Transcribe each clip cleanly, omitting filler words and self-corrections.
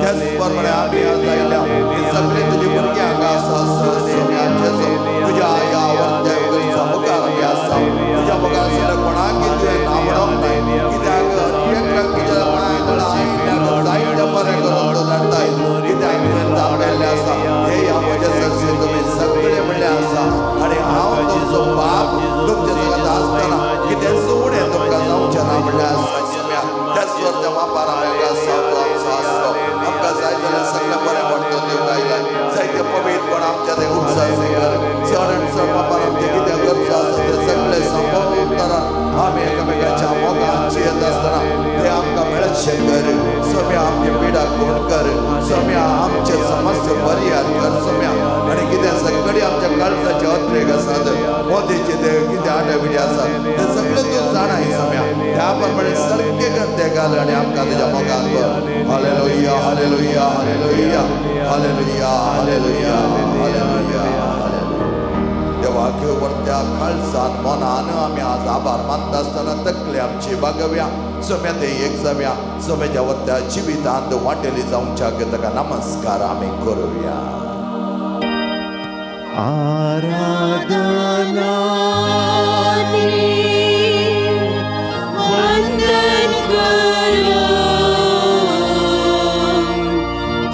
त्याच प्रमाणे आमी आज आयल्या हे सगळे तुजे भुरगे हांगा आसा सोम्या जेजू तुज्या ह्या वर्त्या गरजा मुखार आमी आसा तुज्या मुखार आशिल्ल्या कोणाक तुवें ना म्हणूंक नाय कित्याक एकल्याक तुज्या पांय तळा आयिल्ल्याक जायते बरें करून तूं धाडटाय कित्याक तुवें जापेल्लें आसा हे ह्या म्हज्या सरशी तुमी सगळे म्हणलें आसा आनी हांव तुमचो बाप तुमच्या सगळ्यांत आसतना कितेंच उणें तुमकां जावचें ना म्हणलें आसा सोम्या त्याच वरत्या मापार आमी हांगा आसा तूं आमचो आसलो आमकां जाय जाल्यार सगळें बरें म्हणटा दिवंक आयलाय जायते पवित्रपण आमच्या ते उपसार कर चड आनी चड मापार आमचें कितें गरजो आसा तें सगळें संपवतारान आमी एकामेकाच्या मोगान जियेत आसतना तें आमकां मेळचें कर सोम्या आमची पिडा कोण कर सोम्या आमचे समस्या परिहार कर सोम्या आनी कितें सगळें आमच्या काळजाचे अत्रेक आसात मोदीचे ते कितें आटाविटी आसात ते सगळें तूं जाणाय सोम्या त्या प्रमाणे सारकें कर तें घाल आनी आमकां तुज्या मोगान भर. Hallelujah hallelujah hallelujah hallelujah hallelujah hallelujah. देवाक वर्त्या काळजान मनान आमी आज आभार मानता आसतना तकले आमची बागव्या सोम्या ते एक जाव्या सोम्याच्या वर्त्या जिवितांत वांटेली जावच्याक ताका नमस्कार आमी करुया. आराधना वंदन करो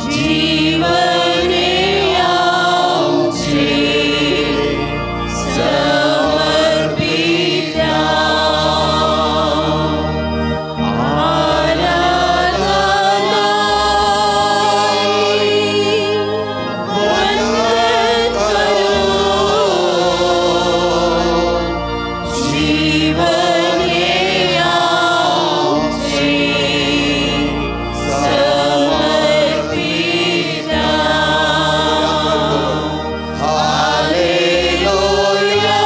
जीवने आमचे समर्पिता. आराधना वंदन करो जीवने आमचे समर्पिता. Hallelujah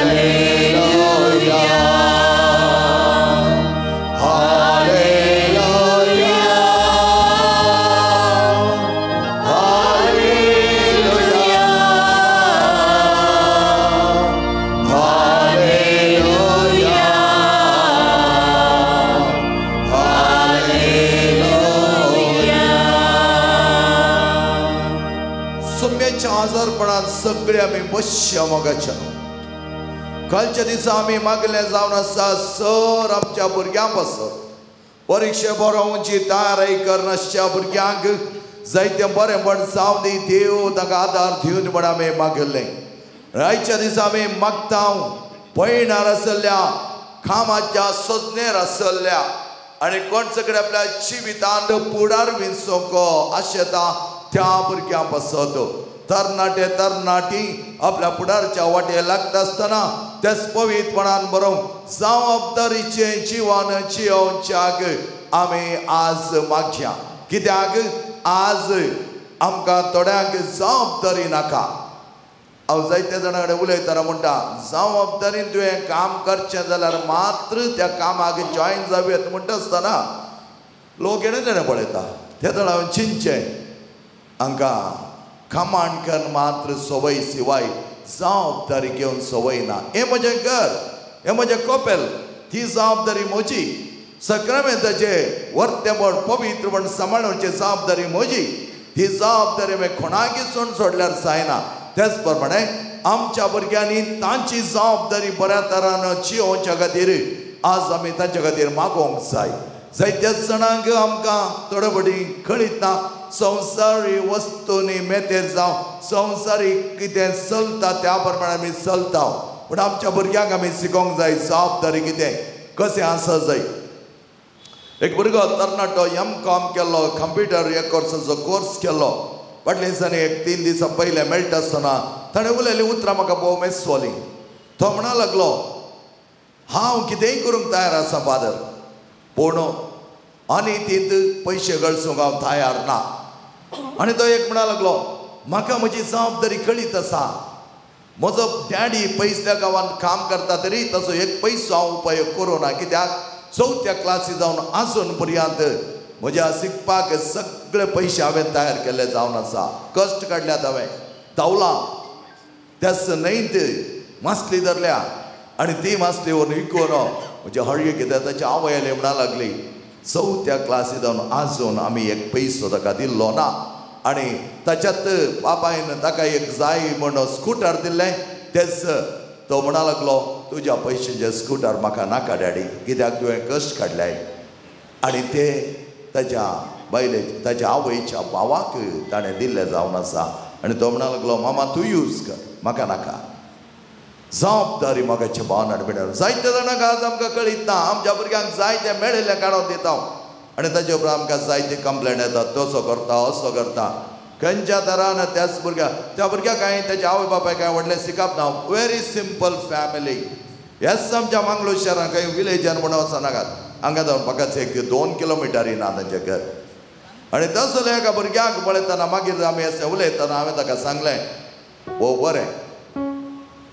hallelujah hallelujah hallelujah hallelujah hallelujah hallelujah hallelujah. सोम्याच्या आजारपणात सगळे आमी बसया मोगाच्या. कालच्या दिसा आमी मागलें जावन आसा सर आमच्या भुरग्यां पासत परिक्षे बरोवची तयारी करनासच्या भुरग्यांक जायतें बरें म्हण जावं दी देव ताका आदार दिवन म्हण आमी मागलें. आयच्या दिसा आमी मागता पयणार आसल्या कामाच्या सोजनेर आसल्या आनी कोण सगळे आपल्या जिवितांत पुडार विंचोंक आशेता त्या भुरग्यां पासत तरणाटे तरणाटी आपल्या फुडारच्या वाटे लागता आसतना तेच पवित्रपणान बरोवंक जबाबदारीचें जिवन जियोवच्याक आमी आज मागया. कित्याक आज आमकां थोड्यांक जबाबदारी नाका. हांव जायत्या जाणां कडेन उलयतना म्हणटा जबाबदारीन तुवें काम करचें जाल्यार मात्र त्या कामाक जॉयन जावं म्हणटा आसतना लोक येणें तेणें पळयता. तेन्ना हांवें चिंतचें हांकां कमांड कर मात्र संवय शिवाय जबाबदारी घेवन संवय ना. हें म्हजें घर, हें म्हजें कपेल, ती जबाबदारी म्हजी. सक्रामेंताचें वर्तेपण पवित्रपण सांबाळोवची जबाबदारी म्हजी. ही जबाबदारी हांवें कोणाकय सोडून सोडल्यार जायना. त्याच प्रमाणे आमच्या भुरग्यांनी तांची जबाबदारी बऱ्या तरान जियोवच्या खातीर आज आमी तांच्या खातीर मागोवंक जाय. जायत्या जाणांक आमकां थोडे फावटी कळीत ना संवसारी वस्तूंनी मेतेर जावं संवसारी कितें चलता त्या प्रमाणे आमी चलता. पूण आमच्या भुरग्यांक आमी शिकोवंक जाय जबाबदारी कितें कशें आसा जाय. एक भुरगो तरणाटो एम.कॉम केल्लो, कंप्युटर एक वर्साचो कोर्स केल्लो. फाटल्या दिसांनी एक 3 दिसां पयलें मेळटा आसतना ताणें उलयल्लीं उतरां म्हाका भोव मेसवलीं. तो म्हणा लागलो हांव कितेंय करूंक तयार आसा फादर, पूण आनी तीत पयशे गळसूंक हांव तयार ना. आनी तो एक म्हणा लागलो म्हाका म्हजी जबाबदारी कळीत आसा. म्हजो डॅडी पयसल्या गांवांत काम करता तरी ताचो एक पयसो हांव उपयोग करूं ना. कित्याक 4थ्या क्लासी जावन आजून पर्यंत म्हज्या शिकपाक सगळे पयशे हांवें तयार केल्ले जावन आसा, कश्ट काडल्यात हांवें, धांवलां त्याच न्हंयत मासली धरल्या आनी ती मासली व्हरून विकून म्हज्या हळये कित्याक ताची आवय आयली म्हणा लागली चवथ्या क्लासी जावन आजून आमी एक पयसो ताका दिल्लो ना. आनी ताच्यात बापायन ताका एक जाय म्हण स्कुटर दिल्लें, तेच तो म्हणा लागलो तुज्या पयशेचे स्कुटर म्हाका नाका डॅडी, कित्याक तुवें कश्ट काडल्याय. आनी ते ताच्या बायले ताच्या आवयच्या भावाक ताणें दिल्लें जावन आसा. आनी तो म्हणा लागलो मामा तूं यूज कर, म्हाका नाका. जबाबदारी म्हाका भावन आनी जायते जाणांक आज आमकां कळीत ना, आमच्या भुरग्यांक जायते मेळिल्लें काडून दिता आनी ताचे उपरांत आमकां जायते कंप्लेन येतात, तसो करता असो करता. खंयच्या तरान त्याच भुरग्याक त्या भुरग्याक कांय ताच्या आवय बापाय कांय व्हडलें शिकप ना, व्हेरी सिंपल फॅमिली. हेच आमच्या मंगळूर शहरान खंय विलेजान म्हणून वचनाकात, हांगा जावन म्हाकाच एक 2 किलोमिटर ना तांचें घर. आनी तसो एका भुरग्याक पळयतना मागीर आमी अशें उलयतना हांवें ताका सांगलें हो बरें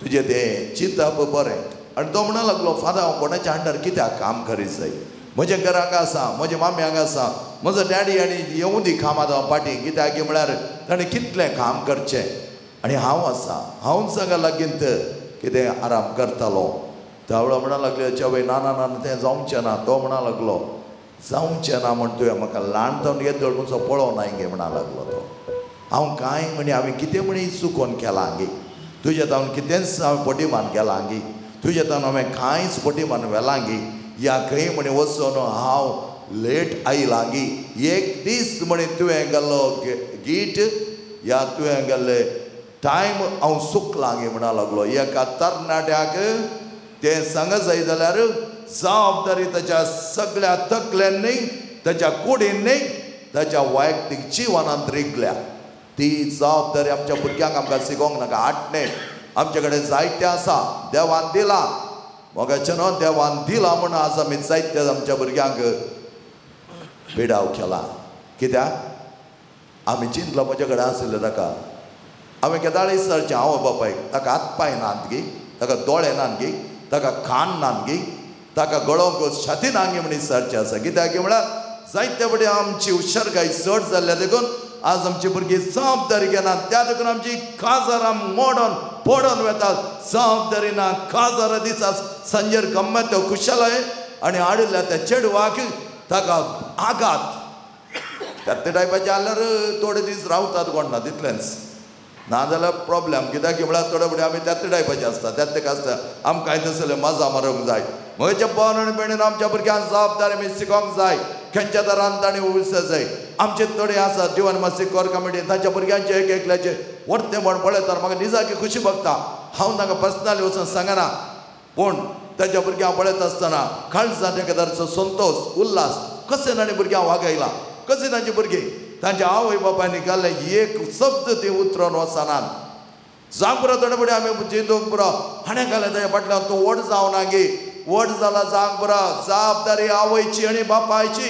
तुजें तें चिंतप बरें. आनी तो म्हणा लागलो फादर हांव कोणाच्या अंडर कित्याक काम करीत जाय, म्हजें घर हांगा आसा, म्हजे मामी हांगा आसा, म्हजो डॅडी आनी येवं दी कामां जावं फाटीं, कित्याक म्हळ्यार ताणें कितलें काम करचें आनी हांव आसा, हांवच हांगा लागींत कितें आराम करतालो. त्या वेळार म्हणा लागले चवय ना ना ना तें जावचें ना. तो म्हणा लागलो जावचें ना म्हण तुवें म्हाका ल्हान जावन येदोळ म्हणचो पळोवना गे म्हणा लागलो तो. हांव कांय म्हणी हांवें कितें म्हणी चुकोन केलां गे, तुज्या तावन कितेंच हांवें पटीमान केलां गे, तुज्या तावन हांवें कांयच पटीमान व्हेलां गे, या खंय म्हणी वचून हांव लेट आयलां गे, एक दीस म्हणी तुवें गेल्लो गीट या तुवें गेल्ले टायम हांव चुकलां गे म्हणा लागलो. एका तरणाट्याक तें सांग जाय जाल्यार जबाबदारी ताच्या सगळ्या तकल्यान न्ही, ताच्या कुडीन न्ही, ताच्या वैयक्तीक जिवनांत रिगल्या. ती जबाबदारी आमच्या भुरग्यांक आमकां शिकोवंक नाका. आटणे आमचे कडेन जायतें आसा, देवान दिलां मोगाचें न्हू, देवान दिलां म्हूण आज आमी जायते आमच्या भुरग्यांक पिडाव केला. कित्याक आमी चिंतलो म्हजे कडेन आशिल्लें ताका हांवें केदाळी सरचें हांव बापायक ताका हात पांय नात गी, ताका दोळे नात गी, ताका कान नात गी, ताका गळोंक छाती ना गी म्हण सरचें आसा. कित्याक म्हळ्यार जायते फावटी आमची हुशारकाय चड जाल्ल्या देखून आज आमची भुरगीं जबाबदारी घेनात, त्या देखून आमची काजारां मोडून पडून वेतात. जबाबदारी ना, काजारां दिसा सांजेर गम्मत खुशालय आनी हाडिल्ल्या त्या चेडवाक ताका आघात. त्या टायपाचे जाल्यार थोडे दीस रावतात कोण ना तितलेंच, ना जाल्यार प्रॉब्लेम. कित्याक म्हळ्यार थोडे फावटी आमी त्याच टायपाचे आसता, त्याच तेका आसता आमकां तसले मजा मारूंक जाय. म्हज्या भावन आनी भयणीन आमच्या भुरग्यांक जबाबदारी आमी शिकोवंक जाय, खंयच्या तरान तांणी उलस जाय. आमचे थोडे आसा दिवन मातशी कोर कमिटी तांच्या भुरग्यांचे एक एकल्याचे वरतें म्हण पळयता म्हाका निजाकी खुशी भोगता. हांव तांकां पर्सनली वचून सांगना, पूण ताच्या भुरग्यांक पळयता आसतना काळजांत एका तरेचो संतोश उल्हास, कशें तांणी भुरग्यांक वागयलां, कशें तांची भुरगीं तांच्या आवय बापायनी घाल्लें एक शब्द ती उतरून वचनात. जावंक पुरो थोडे फुडें आमी चिंतूंक पुरो हाणें घालें ताच्या फाटल्यान तूं व्हड जावना गे, व्हड जाला जावंक पुरो. जबाबदारी आवयची आनी बापायची,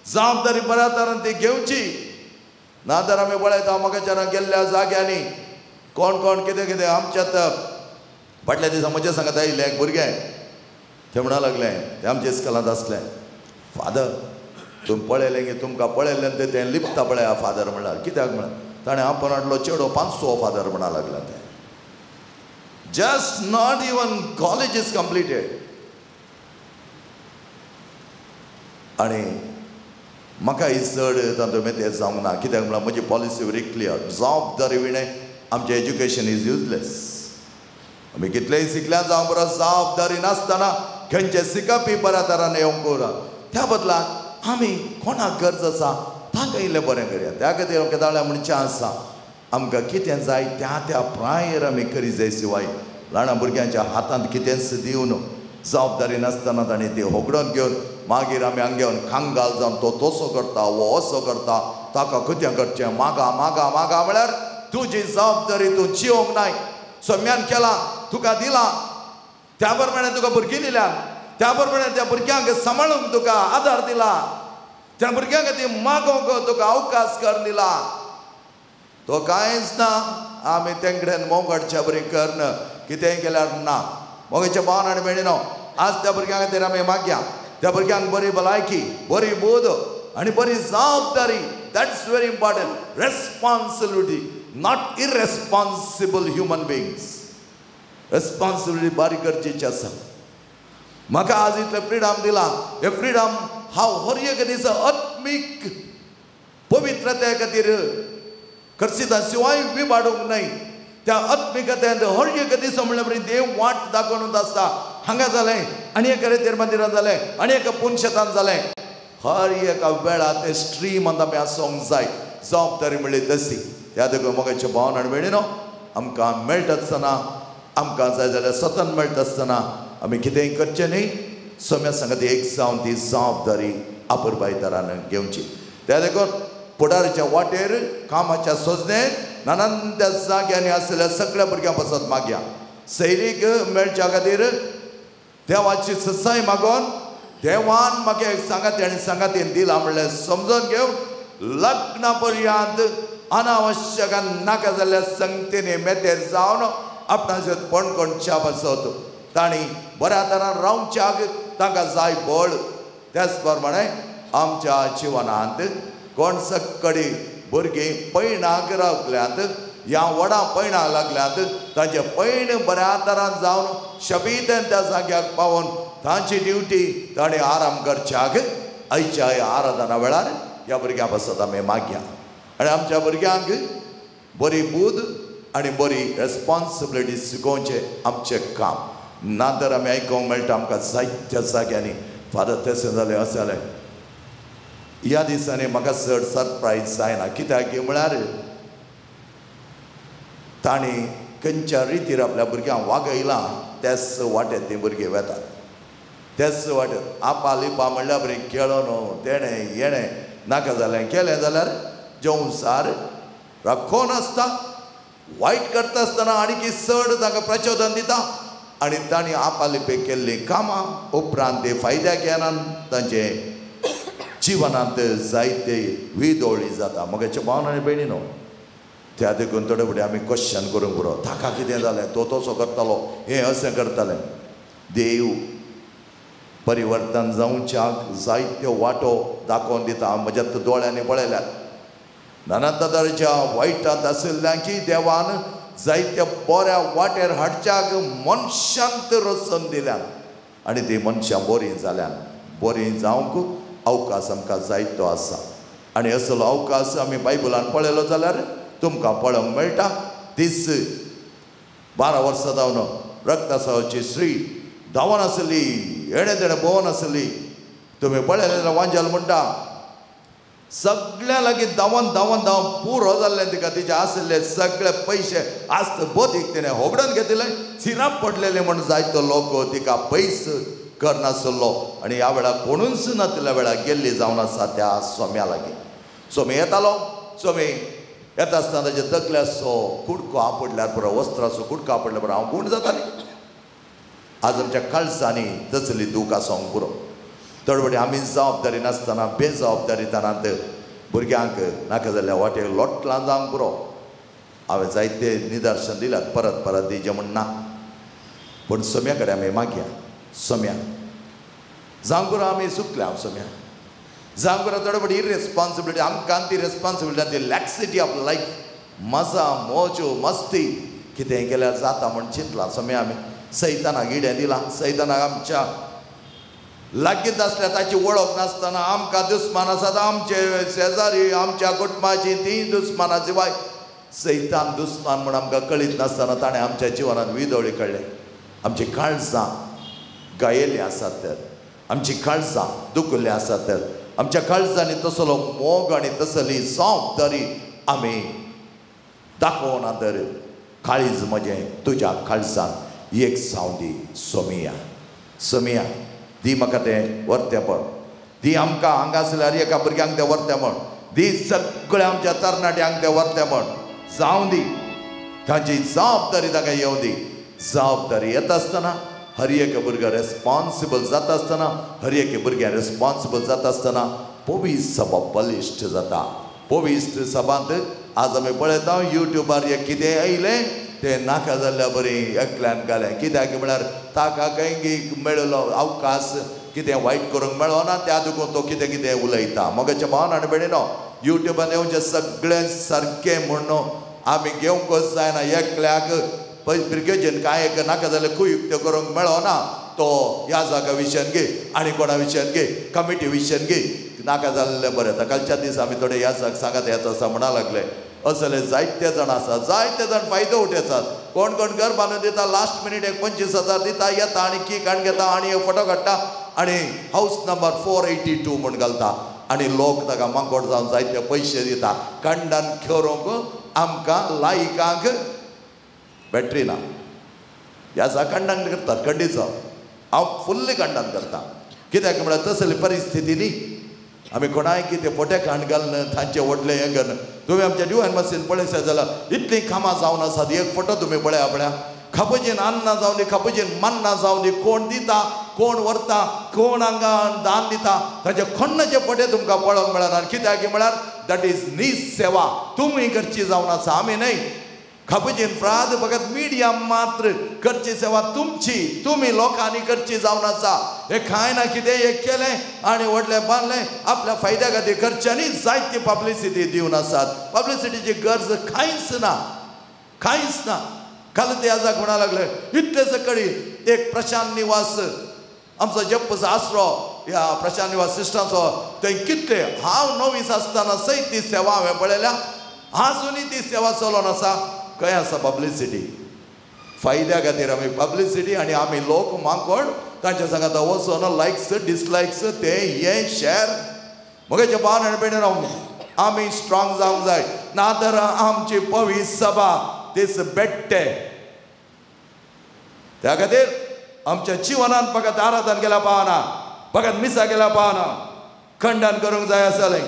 जबाबदारी बऱ्या तरान ती घेवची. ना तर आमी पळयता म्हाका गेल्ल्या जाग्यांनी कोण कोण कितें कितें. आमच्यात फाटल्या दिसा म्हज्या सांगता आयिल्लें एक भुरगें, तें म्हणा लागलें, तें आमच्या इस्कॉलांत आसलें, फादर तुमी पळयलें की तुमकां पळयलें तें तें लिपता पळया फादर म्हणल्यार. कित्याक म्हळ्यार ताणें आपण हाडलो चेडो 500 फादर म्हणा लागला. तें just not even college is completed. आनी म्हाका ही चड तातूंत मेतेर जावंक ना, कित्याक म्हळ्यार म्हजी पॉलिसी व्हेरी क्लियर, जबाबदारी विणें आमचें एज्युकेशन is useless. आमी कितलेंय शिकल्यार जावं बरो, जबाबदारी नासतना खंयचें शिकपी बऱ्या तरान येवंक उरना. त्या बदलाक आमी कोणाक गरज आसा तांकां इल्लें बरें करया. त्या खातीर केदाळ्या म्हणचें आसा आमकां कितें जाय त्या त्या प्रायेर आमी करी जाय शिवाय ल्हान भुरग्यांच्या हातांत कितेंच दिवन जबाबदारी नासतना तांणी ती होगडून घेवन मागीर आमी हांगा घेवन कांगाल जावन तो तसो करता वो असो करता, ताका कितें करचें मागा मागा मागा. म्हळ्यार तुजी जबाबदारी तूं जिवंक नाय. सौम्यान केलां तुका दिलां, त्या प्रमाणे तुका भुरगीं दिल्या, त्या प्रमाणे त्या भुरग्यांक सांबाळूंक तुका आदार दिला, त्या भुरग्यांक ती मागोवंक तुका अवकाश करून दिला. तो कांयच ना, आमी तेंकडेन मोगाडच्या बरी करून कितेंय केल्यार ना. मोगाच्या भावन आनी भयणीनो, आज त्या भुरग्यां खातीर आमी मागया, त्या भुरग्यांक बरी भलायकी, बरी बोध, आनी बरी जबाबदारी. That's very important. Responsibility, not irresponsible human beings. Responsibility बारीक गरजेची आसा. म्हाका आज इतलें फ्रिडम दिलां, हें फ्रिडम हांव हर एक दिसा आत्मीक पवित्रते खातीर खर्चिता शिवाय विबाडूंक न्हय. त्या आत्मिकतेंत हर एक दिसा म्हणल्यार देव वाट दाखोवन आसता. हांगा जालें आनी एका रेतेर मंदिरान जालें आनी एका पुनशेतान जालें. हर एका वेळार ते स्ट्रीमांत आमी आसूंक जाय. जबाबदारी म्हणली तशी. त्या देखून मोगाचे भावन आनी भयणीनो, आमकां मेळटा आसतना, आमकां जाय जाल्यार स्वतान मेळटा आसतना आमी कितेंय करचें न्ही. सम्या सांगता एक जावन ती जबाबदारी आपुरबायदारान घेवची. त्या देखून फुडाराच्या वाटेर कामाच्या सोजनेत नानान त्या जाग्यांनी आशिल्ल्या सगळ्या भुरग्यां पासत मागया. सैरीक मेळच्या खातीर देवाची ससाय मागोन देवान म्हाका एक सांगाती आनी सांगातीन दिलां म्हणलें समजून घेवन लग्ना पर्यंत अनावश्यक नाका जाल्ल्या संगतीने मेतेर जावन आपणाचे पणकोणच्या पासत तांणी बऱ्या तरान रावच्याक तांकां जाय बळ. त्याच प्रमाणे आमच्या जिवनांत कोण सकडी भुरगीं पैणाक रावल्यांत ह्या व्हडां पैणाक लागल्यांत तांचे पैण बऱ्या तरान जावन शबीतेन त्या जाग्याक पावोवन तांची ड्युटी ताणें आराम करच्याक आयच्या ह्या आराधना वेळार ह्या भुरग्यां पासत आमी मागया. आनी आमच्या भुरग्यांक बरी बूद आनी बरी रेस्पोन्सिबिलिटी शिकोवचें आमचें काम. ना तर आमी आयकूंक मेळटा आमकां जायत्या जाग्यांनी फादर तशें जालें अशें जालें. ह्या दिसांनी म्हाका चड सरप्रायज जायना. कित्याक म्हळ्यार तांणी खंयच्या रितीर आपल्या भुरग्यांक वागयलां त्याच वाटेत तीं भुरगीं वेतात. त्याच वाटेत आपा लिपा म्हणल्यार बरी खेळो न्हू तेणें येणें नाका जालें केलें जाल्यार जेवसार राखोन आसता. वायट करता आसतना आनी चड तांकां प्रचोदन दिता आनी तांणी आपालिपे केल्लीं कामां उपरांत ते फायद्याक येना, तांचे जिवनांत जायते विदोळी जाता. म्हगेचे भावन आनी भयणी न्हू, त्या देखून थोडे फुडें आमी क्वेश्चन करूंक पुरो, ताका कितें जालें, तो तसो करतालो, हें अशें करतालें. देव परिवर्तन जावच्याक जायत्यो वाटो दाखोवन दिता. म्हज्या दोळ्यांनी पळयल्यात नाना तरेच्या वायटांत आशिल्ल्यांकी देवान जायत्या बऱ्या वाटेर हाडच्याक मनशांत रचून दिल्यात आनी ती मनशां बरीं जाल्यान. बरीं जावंक अवकाश आमकां जायतो आसा आनी असलो अवकाश आमी बायबलान पळयलो जाल्यार तुमकां पळोवंक मेळटा. तीस 12 वर्सां जावन रक्तस्रावाची स्त्री धांवन आसली, येणें तेणें भोंवन आसली. तुमी पळयलें जाल्यार वांजेल म्हणटा सगळ्यां लागीं धांवन धांवन धांवन पुरो जाल्लें तिका. तिचे आशिल्ले सगळे पयशे आस्त बोधीक तिणें होगडून घेतिल्लें. सिराप पडलेले म्हण जायतो लोक तिका पयस करनासलो आनी ह्या वेळार कोणूच नातिल्ल्या वेळार गेल्ली जावन आसा त्या सोम्या लागीं. सोमी येतालो, सोमी येता आसतना ताच्या तकल्याचो कुडको आपडल्यार पुरो, वस्त्राचो कुडको आपडल्यार पुरो, हांव गूण जातालें. आज आमच्या काळजांनी तसली दूख आसूंक पुरो. थोडे आमी जबाबदारी नासतना बेजबाबदारीपणांत भुरग्यांक नाका जाल्ल्या वाटेक लोटलां जावंक पुरो. हांवें जायते निदर्शन दिल्यात, परत परत दिवचें म्हण ना, पूण सोम्या कडेन आमी मागया. सोम्या जावंक पुरो, आमी चुकल्या सोम्या जावंक पुरो. थोडे फावटी इरेस्पॉन्सिबिलिटी आमकां ती रेस्पॉन्सिबिलिटी, ती लॅक्सिटी ऑफ लायफ, मजा मोजो मस्ती कितें केल्यार जाता म्हण चिंतलां सोम्या. आमी सैतानाक इडें दिलां, सैतानाक आमच्या लागींच आसल्या ताची वळख नासतना आमकां दुस्मान आसात, आमचे शेजारी आमच्या कुटुंबाची ती दुस्माना शिवाय सैतान दुस्मान म्हूण आमकां कळीत नासतना ताणें आमच्या जिवनांत विदोळी काडले. आमची काळजां गायेल्लीं आसात तर, आमची काळजां दुखल्लीं आसात तर, आमच्या काळजांनी तसलो मोग आनी तसली जबाबदारी आमी दाखोवना तर काळीज म्हजें तुज्या काळजान एक जावं दी सोमिया. सोमिया दी म्हाका तें वर्तेपण दी, आमकां हांगा आसल्यार एका भुरग्यांक तें वर्तेपण दी, सगळ्या आमच्या तरणाट्यांक तें वर्तेपण जावं दी. तांची जबाबदारी तांकां येवं दी. जबाबदारी येता आसतना हर एक भुरगो रेस्पॉन्सिबल जाता आसतना, हर एक भुरग्यां रेस्पॉन्सिबल जाता आसतना पवित्र सभा बलिश्ट जाता. पवित्र सभांत आज आमी पळयता युट्यूबार हें कितें आयलें तें नाका जाल्ल्या बरी एकल्यान घालें. कित्याक म्हळ्यार ताका खंय मेळिल्लो अवकाश कितें वायट करूंक मेळना, त्या देखून तो कितें कितें उलयता. मगाच्या भावान आनी भयणीनो, युट्यूबान येवचें सगळें सारकें म्हणून आमी घेवंकच जायना. एकल्याक भुरगेजेन कांय एक नाका जाल्यार कुयुक्त करूंक मेळना, तो ह्या जागा विशयान घे आनी कोणा विशयान घे, कमिटी विशयान घे, नाका जाल्लें बरें. आतां कालच्या दीस आमी थोडे ह्या जाग सांगात येता आसा म्हणा लागले. असले जायते जाण आसा, जायते जाण फायदो उठयतात. कोण कोण घर बांदून दिता, लास्ट मिनीट एक 25,000 दिता, येता आनी की काडून घेता आनी एक फोटो काडटा आनी हावस नंबर 482 म्हूण घालता आनी लोक ताका माकोड जावन जायते पयशे दिता. खंडन करूंक आमकां लायकांक बॅटरी ना. ह्या जा खंडन करतात, खंडीचो हांव फुल्ली खंडन करता. कित्याक म्हळ्यार तसली परिस्थिती न्ही. आमी कोणाय कितें पोटे खाण घालून तांचे व्हडलें हें करून तुमी आमच्या डिवायन मसीन पळयता जाल्यार इतलीं कामां जावन आसात. एक फोटो तुमी पळया पळया, खापुजीन अन्ना जावन दी, खापुजीन मान्ना जावन दी, कोण दिता, कोण व्हरता, कोण हांगा दान दिता, तांचे कोणाचे फोटे तुमकां पळोवंक मेळना. कित्याक म्हळ्यार that is नीज सेवा तुमी करची जावन आसा, आमी न्हय. खापुजीन फ्राद फकत मिडिया मात्र करची सेवा तुमची, तुमी लोकांनी करची जावन आसा. हे कांय ना कितें एक केलें आनी व्हडलें बांदलें आपल्या फायद्या खातीर करच्यांनी जायती पब्लिसिटी दिवन आसात. पब्लिसिटीची गरज कांयच ना, कांयच ना. काल ते आजाक म्हणा लागले इतले सकाळी एक प्रशांत निवास आमचो जप्पचो आसरो ह्या प्रशांत निवास सिस्टरांचो, थंय कितले हांव नवीस आसतना सयत ती सेवा हांवें पळयल्या, आजुनूय ती सेवा चलोन आसा. खंय आसा पब्लिसिटी? फायद्या खातीर आमी पब्लिसिटी आनी आमी लोक माकोड तांच्या सांगाता वचोन लायक्स डिसलायक्स ते हे शेर. मगेचे भावान आनी भयणीनो, आमी स्ट्रॉंग जावंक जाय, ना तर आमची पवी सभा तीच बेट्टे. त्या खातीर आमच्या जिवनान फकत आराधन केल्या पावना, फकत मिसा केल्या पावना, खंडन करूंक जाय आसलें.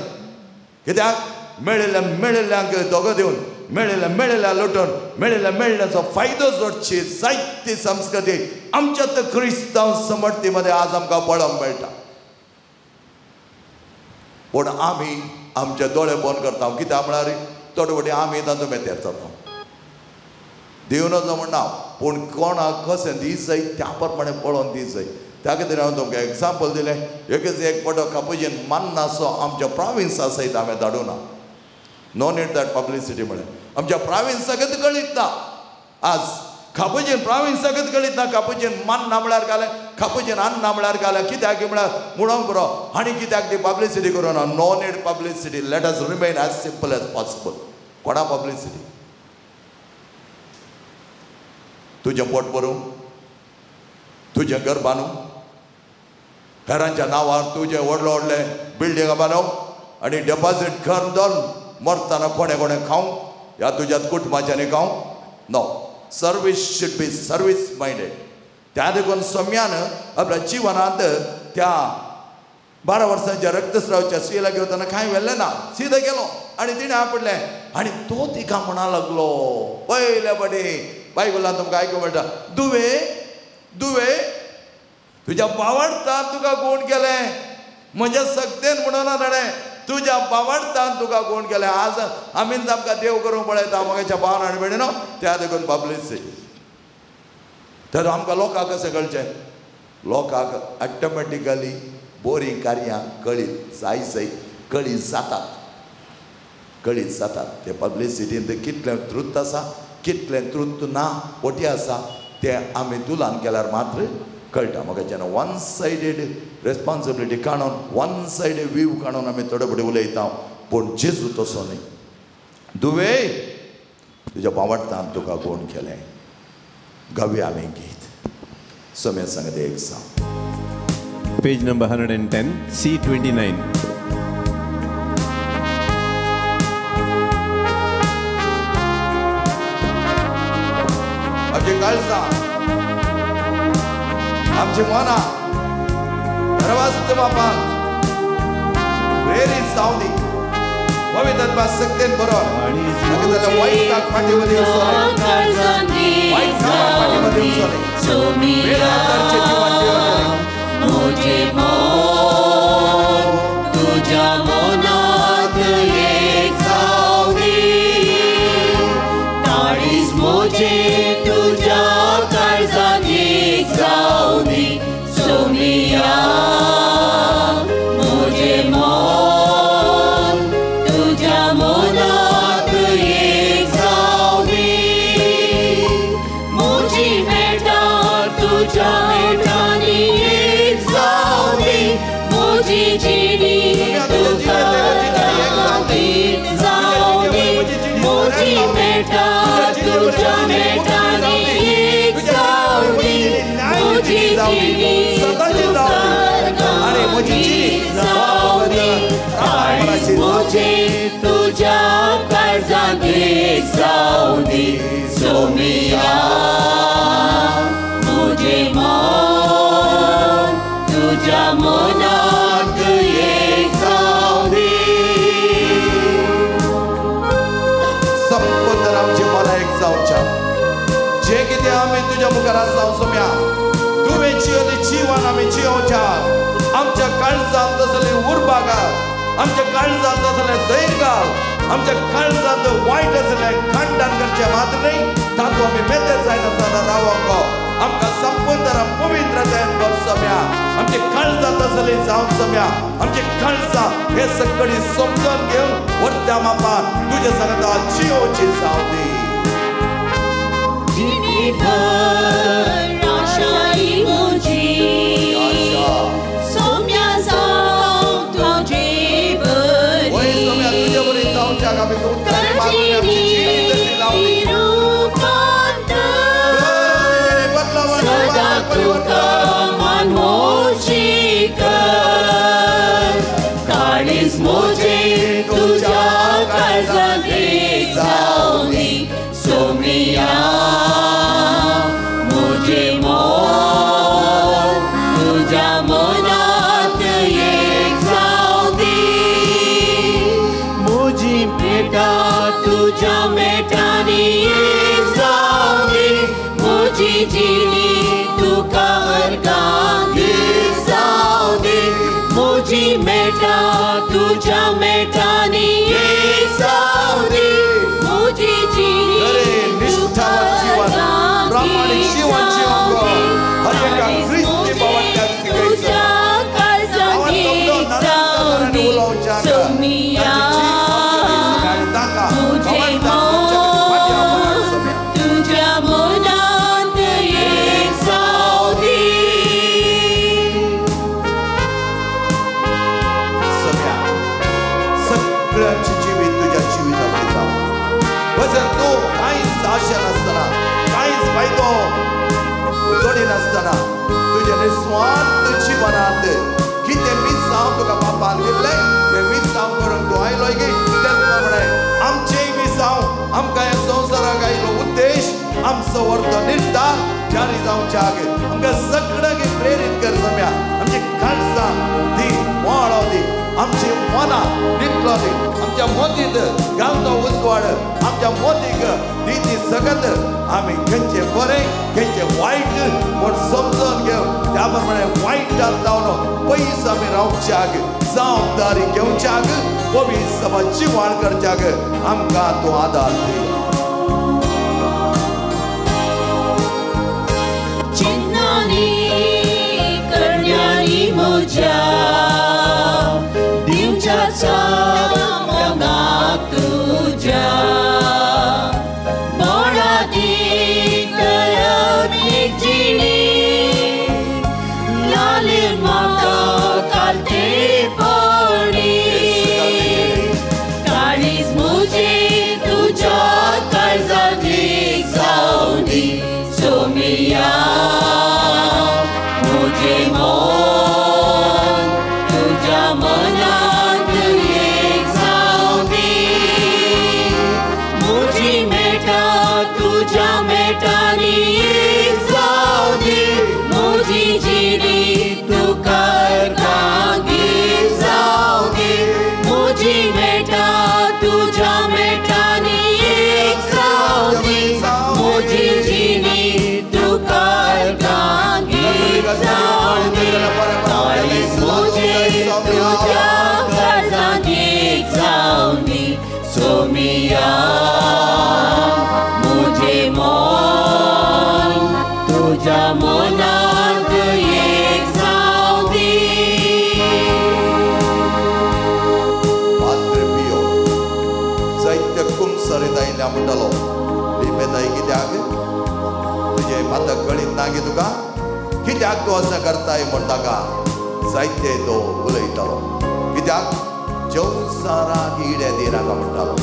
कित्याक मेळिल्ल्या मेळिल्ल्यांक दोगो दिवन, मेळिल्ल्या मेळिल्ल्या लुटून, मेळिल्ल्या मेळिल्ल्याचो फायदो जोडची जायती संस्कृती आमच्या तर क्रिस्तांव समर्थीमध्ये आज आमकां पळोवंक मेळटा. पूण आमी आमचे दोळे बंद करता. कित्याक म्हळ्यार थोडे फावटी आमी तातूंत मेतेर जाता. दिवनच म्हण ना, पूण कोणाक कशें दी जाय त्या प्रमाणे पळोवन दी जाय. त्या खातीर हांवें तुमकां एग्जाम्पल दिलें. एकच एक फोटो कापुजीन मान्नाचो आमच्या प्रोविन्सा सयत हांवें धाडूना. नो नीड that publicity म्हळें आमच्या प्राविन्साकच कळीत ना. आज खापुजीन प्राविन्साकच कळीत ना. खापुजीन मान्ना म्हळ्यार घालें, खापुजीन अन्ना म्हळ्यार घालें. कित्याक म्हळ्यार म्हणूंक पुरो आनी कित्याक ती पब्लिसिटी करूं ना. No need publicity, let us remain as simple as possible. कोणा पब्लिसिटी? तुजें पोट भरूं, तुजें घर बांदूं, हेरांच्या नांवार तुजें व्हडलें व्हडलें बिल्डिंगां बांदूं आनी डेपॉझीट कर दोन मरतना कोणें कोणें खावं ह्या तुज्यात कुटुंबाच्यांनी खावं. No, service should be service minded. त्या देखून सम्यान आपल्या जिवनांत त्या 12 वर्सांच्या रक्तस्रावच्या स्त्रीला घेवतना कांय व्हेल्लें ना, सीधा गेलो आनी तिणें आपडलें आनी तो तिका म्हणा लागलो. पयले फावटी बायबलान तुमकां आयकूंक मेळटा, दुवे दुवे तुज्या बावडतान तुका कोण केलें. म्हज्या सक्तेन म्हणना ताणें, तुज्या बावडतान तुका कोण केलें. आज आमीच आमकां देव करूंक पळयता मगेच्या भावान आनी भयणीनो. त्या देखून पब्लिसिटी तर आमकां लोकांक कशें कळचें? लोकांक ऑटोमॅटिकली बोरीं कार्यां कळीत जाय जाय कळीत जातात, कळीत जातात. ते पब्लिसिटीन ते कितलें ट्रूथ आसा, कितलें ट्रूथ ना, पोटी आसा तें आमी तुलान केल्यार मात्र कळटा. म्हाका जेन्ना वन सायडेड रेस्पॉन्सिबिलिटी काडून, वन सायडेड व्यू काडून आमी थोडे फुडें उलयता, पूण जेजू तसो न्ही. दुवे तुज्या बावडतान तुका कोण केलें. गावया आमी गीत सम्या सांगता एक सांग. Page number 110, C29. आमची काळजां, आमची मनां रवास्त बापान प्रेरीत जावं दी. पवित्र शक्तीन बरोबर जाल्यार वायट काक फाटीमध्ये वचो न्हय, वायट कामां फाटीमध्ये वचो न्हय. वेदांतांचे जीवन जिवन मुझे मोर तुझ्या मनात एक जावनी, ताळीस मुझे तुझ्या काळजान एक जावनी सोमिया. मेटा तुझ्या मेटांनी एक जावंदी म्हजी जिणी तुका अर्गांगी जावंदी काळीज म्हजें तुझ्या काळजांत एक जावंदी सोमिया म्हजें मन तुझ्या मनांत एक जावंदी. संपूर्ण आमचे मनां एक जावच्या जे कितें आमी तुज्या मुखार आसा सोम्या तुवें जियेल्लें जिवन आमी जियोवच्या आमच्या काळजांत तसलें उर्बा घाल आमच्या काळजांत तसलें धैर्य घाल आमच्या काळजांत वायट आसलें खंडन करचें मात्र न्हय तातूंत आमी मेतेर जायनासतना रावंक आमकां संपूर्ण पवित्रतायेन भर सोम्या आमचे काळजांत तसलें जावन सोम्या आमचे काळजां हे सगळी समजून घेवन व्हडल्या मापान तुज्या सांगता जियोवची जावं दी. जिणेभर आशाई म्हजी सोम्या जावं तुजे वय सोम्या तुजे बरी जावच्याक आमी उतरांनी मागून आमची जिणी तशी जावं दी. रुपांतर बदलावण सदा तुका मानवशी कर काळीज म्हजें तुज्या काळजांत एक जावंदी सोमिया म्हजें मन तुज्या मनांत एक जावंदी म्हजी मेटा तुज्या मेटांनी एक जावंदी म्हजी जिणी तुका अर्गांगी जावंदी म्हजी मेटा तुज्या मेटांनी एक जावंदी म्हजी जिणी तुका निष्ठावान जीवन प्रामाणिक अर्गांगी जीवन जिवंक जावंदी हर एका काळीज क्रिस्ती भावांक म्हजें शिकयचो. तुज्या काळजांत एक जावंदी सोमिया म्हजें मन तुज्या मनांत एक जावंदी. सगळ्या सगळ्यांची जिवीत तुज्या जिवितामध्ये जावं वजन तूं कांयच आशा नासतना कांयच फायदो जोडिनासतना तुज्या निस्वार्थ जिवनांत कितें मिसांव तुका बापान दिल्लें तें मिसांव करूंक तूं आयलो की तेच प्रमाणे आमचेय मिसांव आमकां ह्या संवसाराक आयलो उद्देश आमचो व्हरतो निर्धार जारी जावच्याक आमकां सगळ्यांक प्रेरीत कर सम्या आमची काळजां दी मोळो दी आमची मनां नितलो दी आमच्या मोतीत घालतो उजवाड आमच्या मोतीक दी ती सगत आमी खंयचें बरें खंयचें वायट म्हूण समजून घेवन त्या प्रमाणे वायटान जावन पयस आमी रावच्याक जबाबदारी घेवच्याक पवित्र सभा जिवाण करच्याक आमकां तूं आदार दी. चिन्नानी करण्यांनी म्हज्या दिवच्या मोगाक तुज्या मोळादी करमीक जिणी लाले म्हाका कालतेपणी काळीज म्हजें तुज्या काळजांत एक जावंदी सोमिया म्हजें मन तुज्या मनांत एक जावंदी म्हजी मेटा तुज्या मेटांनी एक जावंदी म्हजी जिणी तुका अर्गांगी जावंदी म्हजी मेटा तुज्या मेटांनी एक जावंदी म्हजी जिणी तुका अर्गांगी जावंदी काळीज म्हजें तुज्या काळजांत एक जावंदी सोमिया म्हजें मन तुज्या मनांत एक जावंदी. पाद्रे पियो जायत्या कुमसरीत आयिल्ल्या म्हणटालो लिपेताय कित्याक तुजें आतां कळीत ना गे तुका कित्याक तूं अशें करताय म्हण ताका जायते तो उलयतालो कित्याक संवसाराक इडे दिनाका म्हणटालो.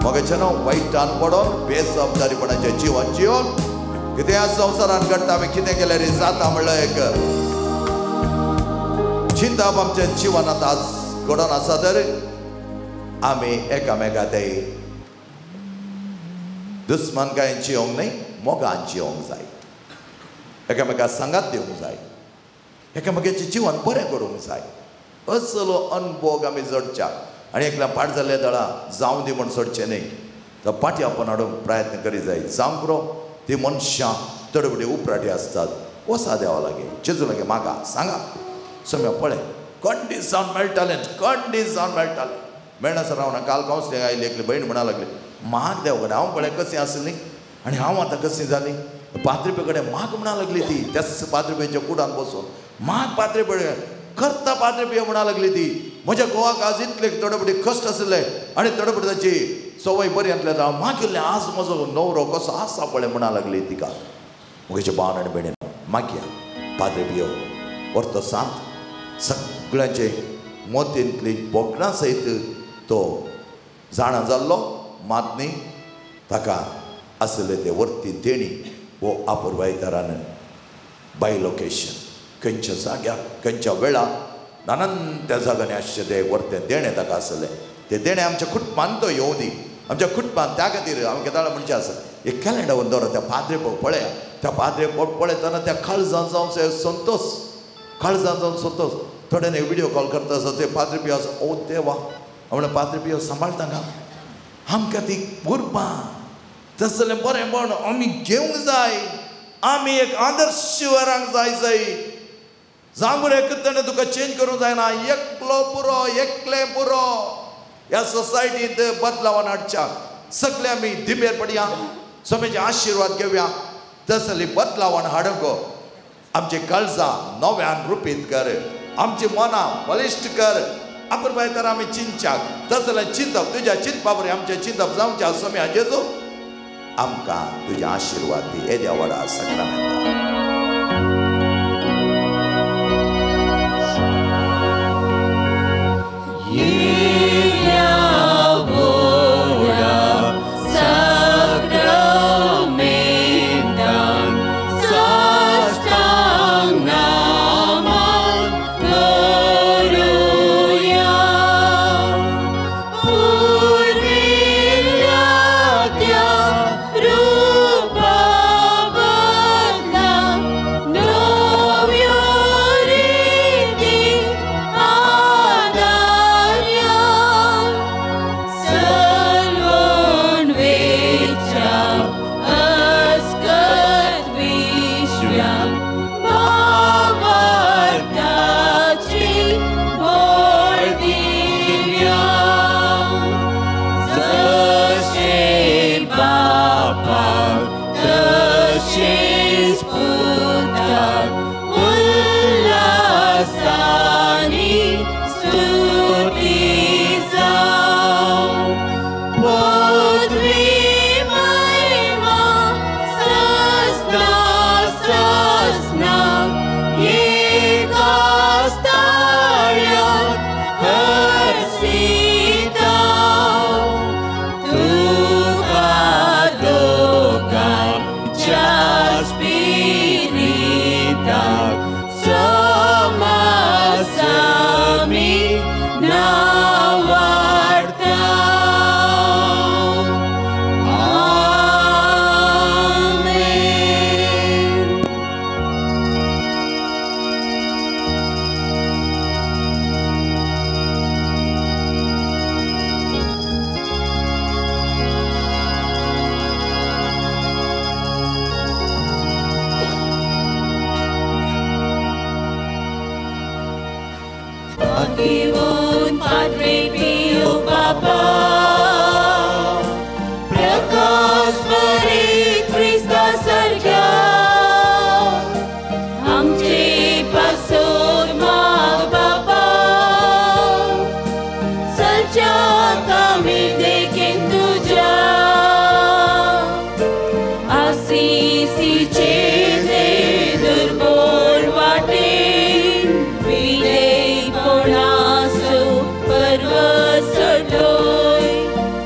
मोगाचें न्हू वायटान पडोन बेजबाबदारीपणाचें जिवन जिवन कितें ह्या संवसारान घडटा आमी कितें केल्यार जाता म्हणल्यार एक चिंतप आमच्या जिवनांत आज घडोवन आसा तर आमी एकामेका ते दुस्मानकायेन जिवंक न्हय मोगान जिवंक जाय, एकामेका सांगात दिवंक जाय, एकामेकाचें जिवन बरें करूंक जाय. असलो अनभोग आमी जोडच्या आनी एकल्या पाड जाल्ल्या दळा जावं दी म्हूण सोडचें न्हय, तर पाटी आपण हाडूंक प्रयत्न करी जाय. जावंक पुरो ती मनशां तडबडी उपराटी आसतात. वसा देवा लागीं जेजू लागीं मागा सांगा सम्या पळय कंडीस जावन मेळटालें, कंडीस जावन मेळटालें. मेळनासर रावना. काल कावन्सिलिंग आयली एकली भयण म्हणा लागली माग देवा कडेन हांव पळय कशी आसली आनी हांव आतां कशी जाली. पाद्रीपे कडेन माग म्हणा लागली ती, त्याच पाद्रीपेच्या कुडान बसून माग पाद्रीपे करता पाद्रीपे म्हणा लागली ती. म्हज्या घोवाक आज इतले थोडे कश्ट आशिल्ले आनी थोडे ताची सवय बरी आसली हांव मागिल्लें आज म्हजो न्हवरो कसो आसा पळय म्हणा लागली तिका. म्हजे भावन आनी भयणीन मागया पाद्रे पियो व्हरतो सांत सगळ्यांचे मोतींतली बोकडां सयत तो जाणा जाल्लो मात न्ही ताका आशिल्ले ते वर्ती देणी वो आपुरबायतारान बाय लोकेशन खंयच्या जाग्यार खंयच्या वेळार नानान त्या जाग्यांनी आसचें ते वर्तें देणें ताका आसलें. तें देणें आमच्या कुटुंबान तो येवं दी आमच्या कुटुंबान. त्या खातीर हांव केदाळ म्हणचें आसा एक कॅलेंडर दवर त्या पाद्रे पळया, त्या पाद्रे पळयतना त्या काळजान जावन संतोष, काळजान जावन संतोष. थोड्यांनी विडियो कॉल करता आसा ते पाद्रे पियो आसा ओ देवा म्हणल्यार पाद्रे पियो सांबाळटा का आमकां ती उर्बा तसलें बरें म्हण आमी घेवंक जाय, आमी एक आदर्श वरांक जाय जाय. जावं रे ताणें तुका चेंज करूंक जायना, एकलो पुरो एकलें पुरो. ह्या सोसायटींत बदलावान हाडच्या सगळे आमी दिमेर पडया, स्वामीचे आशिर्वाद घेवया, तसली बदलावान हाडूंक आमची काळजां नव्यान रुपीत कर, आमची मनां बलिश्ट कर. आपण तर आमी चिंतच्याक तसलें चिंतप तुज्या चिंतपा बरें आमचें चिंतप जावचें स्वामी जेजू आमकां तुजे आशिर्वाद दी येद्या व्हडा साक्रामेंताक.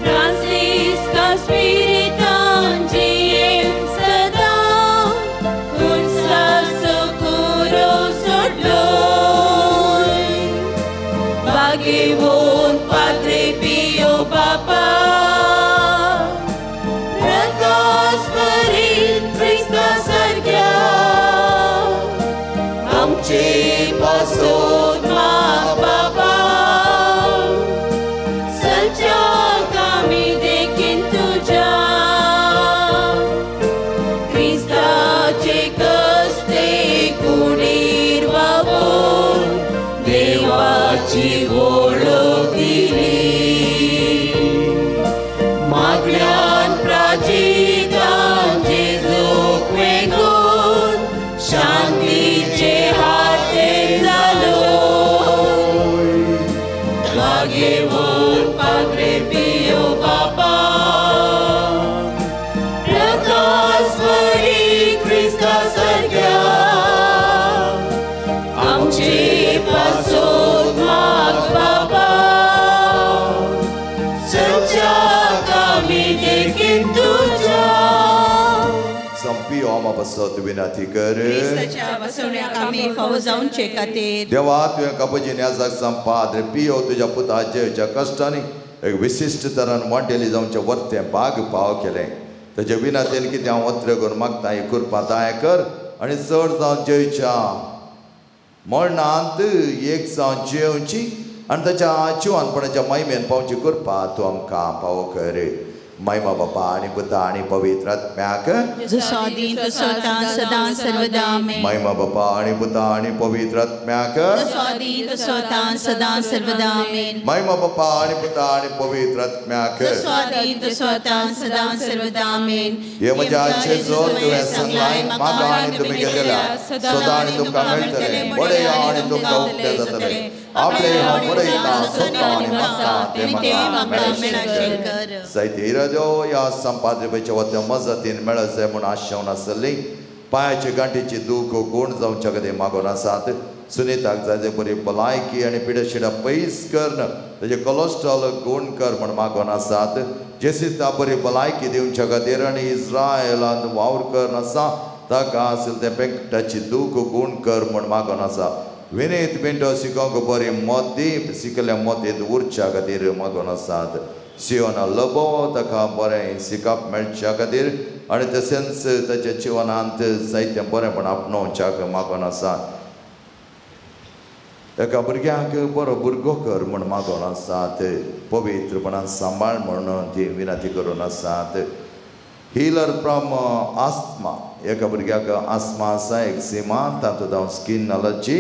Francis क्रिस्ता सारक्या आमचे पासत माग बाबा सलच्याक आमी देखीन तुज्या क्रिस्ताचे कस्ते कुडीर वावून देवाची वळख दिली मागल्यान प्राचितान जेजूक वेंगून शांतीचे हाते जालो मागेवन पाद्रे पियो बाबा प्रकाशवरी क्रिस्ता सारक्या आमचे पासत माग बाबा सलच्याक आमी देखीन तुज्या. संपियो आमा पासत विनंती कर. क्रिस्ताच्या बसवण्याक आमी फावो जावचे खातीर देवा तुवें कापुचीन याजाक संपाद्रे पियो तुज्या पुता जेच्या कश्टांनी एक विशिश्ट तरान वांटेली जावचें वर्तें भाग पाव केलें. ताचे विनंतीन कितें हांव वत्र करून मागता ही कृपा दया कर आनी चड जावन जेवच्या मरणांत एक जावन जेवची आनी ताच्या जिवानपणाच्या महिमेन पावची कृपा तूं आमकां पावो कर. महिमा बापा आनी पुता आनी पवित्र आत्म्याक. जसो आदीं तसो आतां सदां सर्वदा आमेन. महिमा बापा आनी पुता आनी पवित्र आत्म्याक. जसो आदीं तसो आतां सदां सर्वदा आमेन. महिमा बापा आनी पुता आनी पवित्र आत्म्याक. जसो आदीं तसो आतां सदां सर्वदा आमेन. हे म्हज्या जेजू तुवें सांगलां म्हाका आनी तुमी घेतल्या सदां आनी तुमकां मेळटलें बरें आनी तुमकां उक्तें जातलें. आपले हांव बरयतां सोदतां आनी मागतां तें म्हाका मेळशें कर. जायते इरादो ह्या संपाद्रेच्या वत्या मजतीन मेळत जाय म्हूण आशेवन आसली पांयाचे गांठीची दूख गूण जावच्या खातीर मागून आसात. सुनीताक जाय ते बरी भलायकी आनी पिडशिडा पयस करून ताजें कोलेस्ट्रॉल गूण कर म्हूण मागून आसात. जेसिता बरी भलायकी दिवच्या खातीर आनी इस्रायलांत वावर करून आसा ताका आशिल्लें तें पेंकटाची दूख गूण कर म्हूण मागून आसा. विनीत पिंटो शिकोवंक बरी मत दी शिकल्या मतींत उरच्या खातीर मागून आसात. सियोना लबो ताका बरें शिकप मेळच्या खातीर आनी तशेंच ताच्या जिवनांत जायतें बरेंपण आपणोवच्याक मागून आसात. एका भुरग्यांक बरो भुरगो कर म्हूण मागून आसात. पवित्रपणान सांबाळ म्हणून ती विनंती करून आसात. हिलर फ्रॉम आस्मा एका भुरग्याक आस्मा आसा एक्सिमा तातूंत हांव स्कीन अलर्जी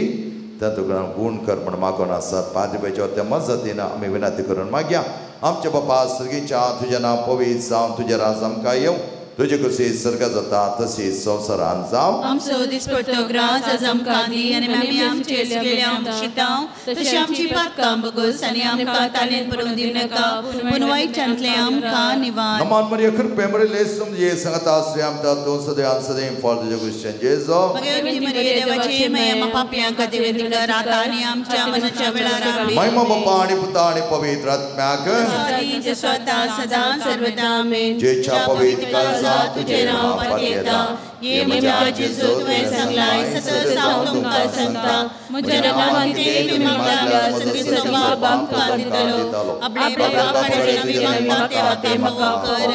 तातूंत गूण कर म्हूण मागून आसात. पाद्रीच्या त्या मजतीन आमी विनंती करून मागया. आमच्या बापा सर्गीच्या तुजें नांव पवित्र जावन तुजें राज आमकां येवं तुजे कशी स्वर्गा जाता तशी संवसारान जावं. आमचो दिसपट्टो ग्रास आज आमकां दी आनी आमी आमचे चुकलेल्यांक शितांव तशी आमची पातकां बगस आनी आमकां तालेन पडून दिवं नाका पूण वायटांतलें आमकां निवार. नमान मरिया कृपे मरिले समजे सांगता आसले आमकां तूं सदैव सदैव फळ तुजे क्रिश्चन जेजो. भगवती मरिये देवाची माया पापयां खातीर विनंती कर आतां आनी आमच्या मरणाच्या वेळार आमेन. महिमा बापा आनी पुता आनी पवित्र आत्म्याक. जसो आदीं तसो आतां सदां सर्वदा आमेन. जेच्या पवित्र काळजा तुजें नांव पातयेता हे म्हज्या जेजू तुवें सांगलां सतत हांव तुमकां सांगता म्हज्या नांवान कितेंय तुमी मागल्यार सर्वेस्पर बाप आमकां दितलो. आपल्या बापा कडेन आमी मागता तें म्हाका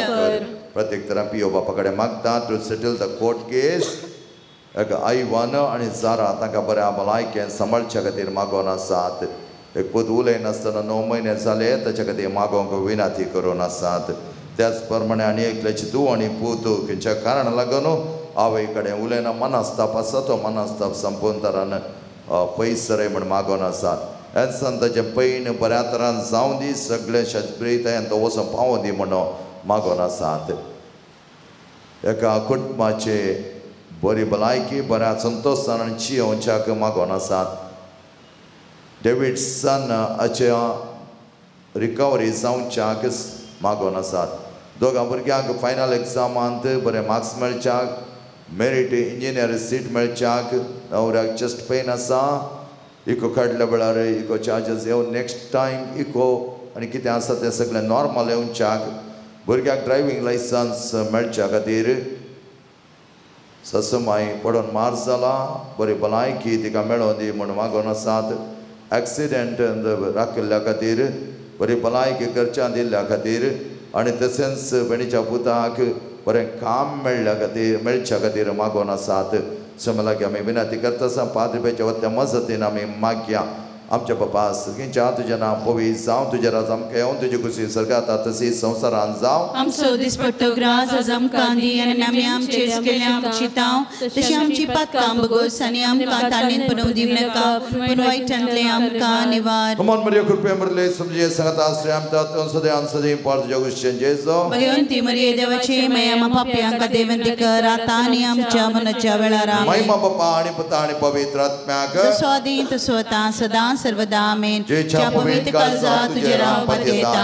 कर. प्रत्येक तरा पियो बापा कडेन मागता to settle the court case. आयवान आनी जारा तांकां बऱ्या भलायकेन सांबाळच्या खातीर मागून आसात. एक पूत उलयनासतना 9 म्हयने जाले ताच्या खातीर मागोवंक विनंती करून आसात. त्याच प्रमाणे आनी एकल्याची धूव आनी पूत खंयच्या कारणाक लागून आवय कडेन उलयना मनस्ताप आसा तो मनस्ताप संपून तरान पयस सरय म्हूण मागून आसात. एन्सन ताचें पैण बऱ्या तरान जावं दी सगळें शस्त्रीतायेन तो वचून पावों दी म्हणून मागून आसात. एका कुटुंबाचे बरी भलायकी बऱ्या संतोशान आनी जियोवच्याक मागून आसात. डेविडसन हाच्या रिकवरी जावच्याक मागून आसात. दोगां भुरग्यांक फायनल एग्जामांत बरे मार्क्स मेळच्याक मेरीट इंजिनियर सीट मेळच्याक न्हवऱ्याक चेस्ट पेन आसा इको काडल्या वेळार इको चार्जस येवन नेक्स्ट टायम इको आनी कितें आसा तें सगळें नॉर्मल येवच्याक भुरग्याक ड्रायव्हींग लायसन्स मेळच्या खातीर ससमाय पडून मार जाला बरी भलायकी तिका मेळोन दी म्हूण मागून आसात. एक्सिडेंट राखिल्ल्या खातीर बरी भलायकी घरच्यान दिल्ल्या खातीर आनी तशेंच भयणीच्या पुताक बरें काम मेळ्ळ्या खातीर मेळच्या खातीर मागोवन आसात. सो लागीं आमी विनंती करता आसा पाद्रीच्या वत्या मजतीन आमी मागया. आमच्या बापा सगळींच्या तुजें नांव पवित्र जावं, तुजें राज आमकां येवं, तुजी खुशी स्वर्गांत तशी संवसारांत जावं. आमचो दिसपट्टो ग्रास आज आमकां दी आनी आमी आमचेर केल्लें आमची तांव तशी आमची पातकां भोगोस आनी आमकां ताणेन पडूंक दिवं नाका पूण वायटांतलें आमकां निवार. नमन मरिया कृपे मरले समजे सांगता आश्रय आमकां सदां सदां पार तुज्या गुश्चें जेजो. भगवंती मरिये देवाची माया पापयांका देवंती कर आतां आनी आमच्या मनाच्या वेळार. महिमा बापा आनी पुता आनी पवित्र आत्म्याक जसो आदीं तसो आतां सदां सर्वदा आमेन. ज्या पवित्र काळजा तुजेर हांव पातयेता,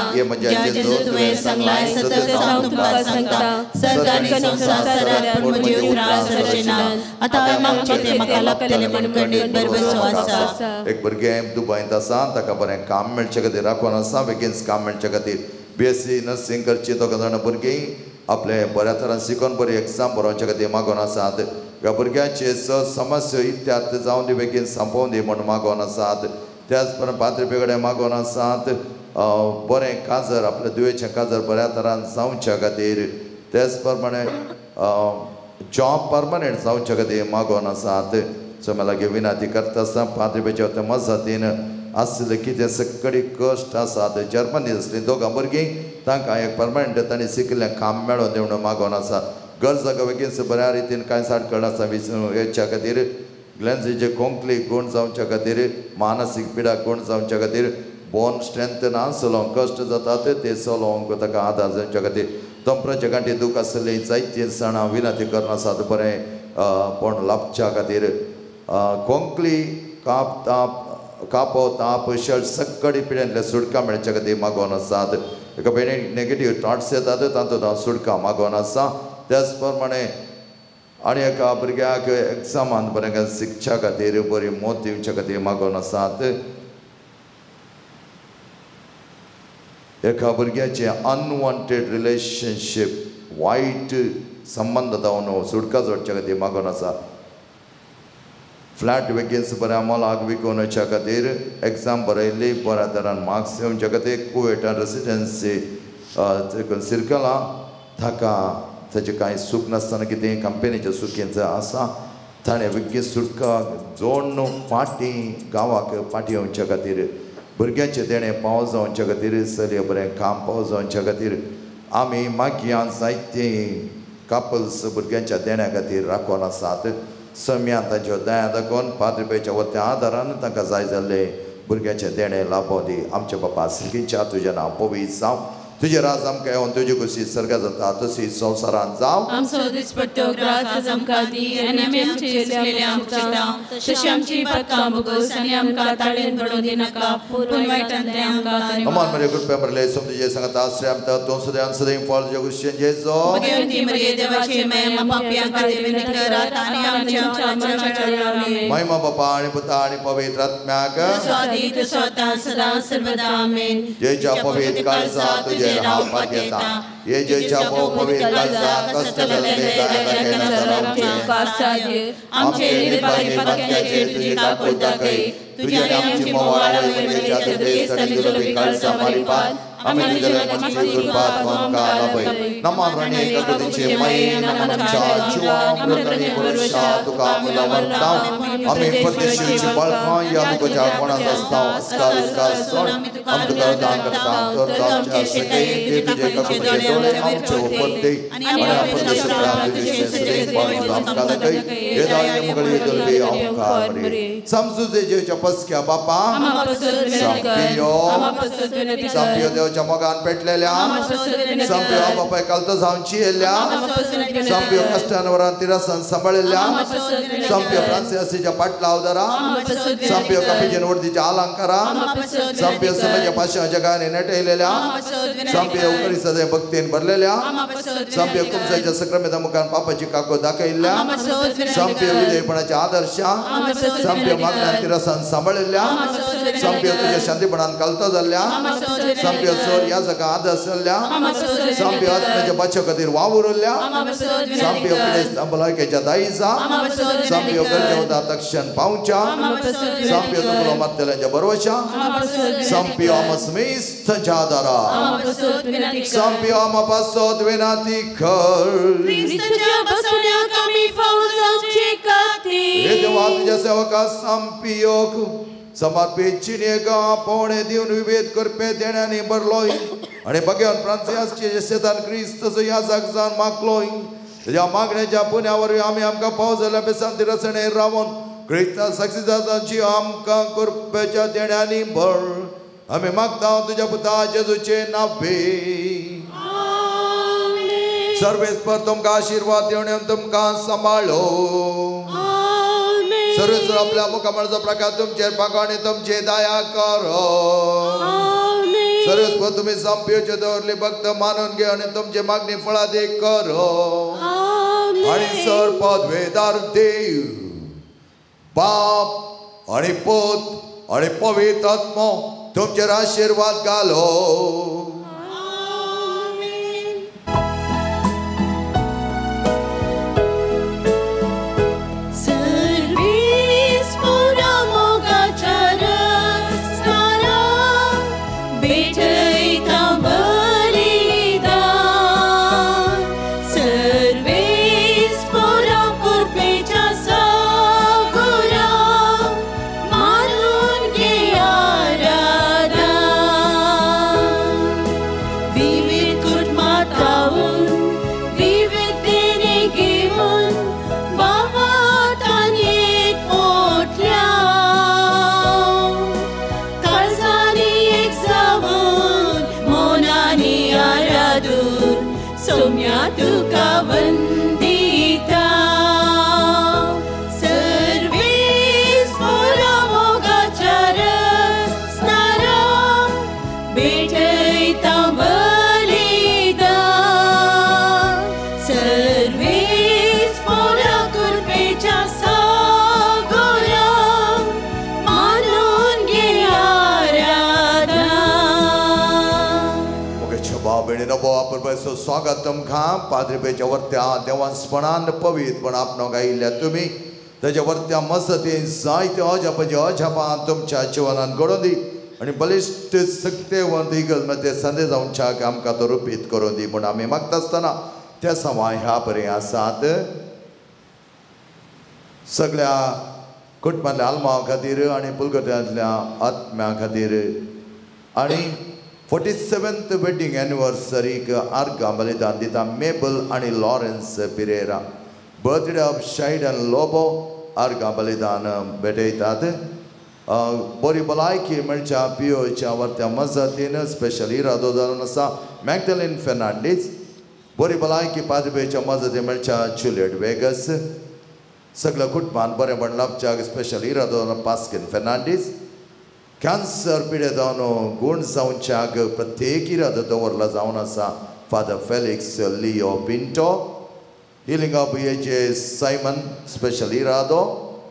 ज्या जेजू तुवें सांगलाय सतत हांव तुमकां सांगता, सर्ग आनी संवसार सरात पूण म्हजे उतरां सरचे ना. आतां हांवें मागचें तें म्हाका लाभतलें म्हूण खंडीत भरभरसो आसा. एक भुरगें दुबयंत आसा, ताका बरें काम मेळचे खातीर राखून आसा, बेगीन काम मेळचे खातीर BSc nursing करची दोगां जाणां भुरगीं आपले बऱ्या तरान शिकोवन बरी एग्जाम बरोवचे खातीर मागोवन आसात. ह्या भुरग्यांचे समस्या इत्यार्थ जावन दी बेगीन सोंपोवन दी म्हूण मागोवन आसात. त्याच प्रमाणे पाद्री कडेन मागोवन आसात बरें काजर आपल्या दुयेचें काजर बऱ्या तरान जावच्या खातीर, त्याच प्रमाणे जॉब परमनंट जावच्या खातीर मागोवन आसात. सो लागीं विनंती करता आसतना पाद्रीच्या मजतीन आसले कितें सगळी कश्ट आसात. जर्मनी आसलीं दोगां भुरगीं तांकां एक परमनंट तांणी शिकिल्लें काम मेळोवन दी म्हणून मागोवन आसा. गरजाक बेगीन बऱ्या रितीन कांय साडकळ आसा हेच्या खातीर ग्लॅन्सीचे कोंकली गुण जावच्या खातीर, मानसीक पिडा गुण जावच्या खातीर, बोन स्ट्रेंथ ना चलोवंक कश्ट जातात ते चलोवंक ताका आदार जावच्या खातीर, तंपराच्या गांठी दूख आसली जायतीं जाणां विनंती करून आसात बरें पण लाभच्या खातीर. कोंकली काप ताप कापो ताप शर्ट सगळी पिड्यांतल्या सुटका मेळच्या खातीर मागोवन आसात. एका नेगेटीव थॉट्स येतात तातूंत हांव सुटका मागोवन आसा. त्याच प्रमाणे आनी एका भुरग्याक एग्जामान बरें शिकच्या खातीर बरी मोत दिवच्या खातीर मागोवन आसात. एका भुरग्याचें अनवॉन्टेड रिलेशनशीप वायट संबंद जावन सुटका जोडच्या खातीर मागोवन आसा. फ्लॅट वेगीन बऱ्या मोलाक विकून वचच्या खातीर, एग्जाम बरयल्ली बऱ्या तरान मार्क्स येवच्या खातीर, कुवेटान रेसिडेन्सी सिरकलां ताका ताचें कांय सूख नासतना कितें कंपनीच्या सुखींच आसा ताणें वेगळी सुटका जोडून फाटीं गांवाक फाटीं येवच्या खातीर, भुरग्यांचें देणें पावस जावच्या खातीर, चलये बरें काम पावस जावच्या खातीर आमी मागीर जायतीं कपल्स भुरग्यांच्या देण्या खातीर राखून आसात. सम्यान तांच्यो दया दाखोवन पाद्रीच्या वत्या आदारान तांकां जाय जाल्लें भुरग्यांचें देणें लाभोवं दी. आमच्या बापा सगळींच्या तुजें नांव पवित्र जावं, तुजें राज आमकां येवन तुजी खुशी स्वर्गात जाता तशी संवसारांत जावं. आमचो दिसपट्टो ग्रास आज आमकां दी आनी आमी आमचेर चुकलेलें आमचें तांव तशी आमची पातकां भोगोस आनी आमकां ताळेन पडूंक दिनाका पूण वायटांतलें आमकां निवार. अमान मरिया कृपा मरले तुजे सांगता आश्रय आमकां तूं सदां सदां फळ तुज्या खुशयेन जेजो. भगवंती मरिये देवाची माया पापयांक देवंती कर आतां आनी आमच्या मरणाच्या वेळार. आमेन. महिमा बापा आनी पुता आनी पवित्र आत्म्याक जसो आदीं तसो आतां सदां सर्वदा. आमेन. जेच्या पवित्र काळजा तुजेर हांव पातयेता, हे जेच्या पवित्र काळजा कश्ट जाल्ले आमचे निर्भागी पातक्यांचेर तुजी काकूट दाखय, तुज्या आनी आमची मोवाळ आवय म्हणजे जुलबी काळजा मारिफात आमी तुज्या लागींची कृपा आमकां लाभय. नमन राणी ककुतीची माई, नमन आमच्या जिवा अमृत आनी पुरुषा तुका आमी लवरता. आमी परदेशीची बाळकां ह्या तुज्या कोणाक आसता अस्कार अस्कार सोड आमी तुका दान करता. तर आमच्या सगळे ते तुजे ककुतीचे दोळे आमचे उपरते आनी परदेशांतल्या तुजे सगळे बाळकां आमकां दाखय. हे दाळे मुगळी दुलबी आमकां मरे समजू जेच्या पसक्या बापा संपियो संपियो देवच्या मोगान पेटलेल्या संपियो बापाय कालतो जावची येयल्या संपियो कश्टान वरान तिरासान सांबाळिल्ल्या संपियो फ्रांसियासीच्या पाटला अवदरा संपियो कपिजेन उर्दीच्या अलंकारा संपियो समाजा पाशाच्या गायने नेटयलेल्या संपियो उकरी सदां भक्तीन भरलेल्या संपियो कुमसाच्या सक्रमेता मुखान पापाची काको दाखयल्ल्या संपियो विधेयपणाच्या आदर्शा संपियो मागण्यान तिरसान सांबाळिल्ल्या संपियो तुज्या शांतीपणान कालतो जाल्ल्या संपियो सर ह्या जगा आदर्श जाल्ल्या संपियो आत्म्याच्या बाच्या खातीर वावुरल्या संपियो पिडेस्त भलायकेच्या दायजा संपियो गरजे वता तक्षण पावच्या संपियो तुकलो मारतल्यांच्या बरोवच्या संपियो आमा समेस्तच्या आदारा संपियो आमा पासत विनाती कर हे देवा तुज्या सेवका संपियोक समर्पीत चिन्हेक पोवणे दिवन विभेद करपे देण्यांनी भरलोय आनी भगवान फ्रांसियासचे शेतान क्रिस्तचो याजक जावन मागलोय तुज्या मागण्याच्या पुण्या वरवीं आमी आमकां पाव जाल्या बेसांती रसणे रावन क्रिस्ता साक्षीदारांची आमकां करपेच्या देण्यांनी भर आमी मागता तुज्या पुता जेजूचे नावे. सर्वेस्पर तुमकां आशिर्वाद दिवन तुमकां सांबाळो. सर्वेस्पर आपल्या मुखामळाचो प्रकाश तुमचेर पाको आनी तुमची दया करो. सर्वेस्पर तुमी संपियोचे दवरली भक्त मानून घे आनी तुमची मागणी फळादीक करो. आनी सर पदवेदार देव बाप आनी पूत आनी पवित्र आत्मो तुमचेर आशिर्वाद घालो. स्वागत तुमकां पाद्रीपेच्या वर्त्या देवांसपणान पवित्रपण आपणोक आयिल्ल्या तुमी ताच्या वर्त्या मजती जायत्यो अजापाचे अजापां तुमच्या जिवनान घडोवन दी आनी बलिश्ट सक्तेवंत इगर्ज मध्ये संदेश जावच्याक आमकां तो रुपीत करून दी म्हूण आमी मागता आसतना त्या सवाय ह्या बरें आसात. सगळ्या कुटुंबांतल्या आल्मां खातीर आनी पुलगट्यांतल्या आत्म्या खातीर आनी 47th wedding एनिवर्सरीक आर्गां बलिदान दिता मेबल आनी Lawrence Pereira. Birthday of Shaidan Lobo आर्गां बलिदान भेटयतात. बरी भलायकी मेळच्या पियोच्या वर्त्या मजतीन स्पेशल इरादो जावन आसा मॅगडलिन फेर्नांडीस. बरी भलायकी पादवेच्या मजती मेळच्या जुलियट वेगस. सगळ्या कुटुंबान बरेंपण लाभच्याक स्पेशल इरादो जावन पास्किन फेर्नांडीस. कॅन्सर पिडेतान गूण जावच्याक प्रत्येक इरादो दवरला जावन आसा Father Felix Leo Pinto. Healing of AJ Simon special इरादो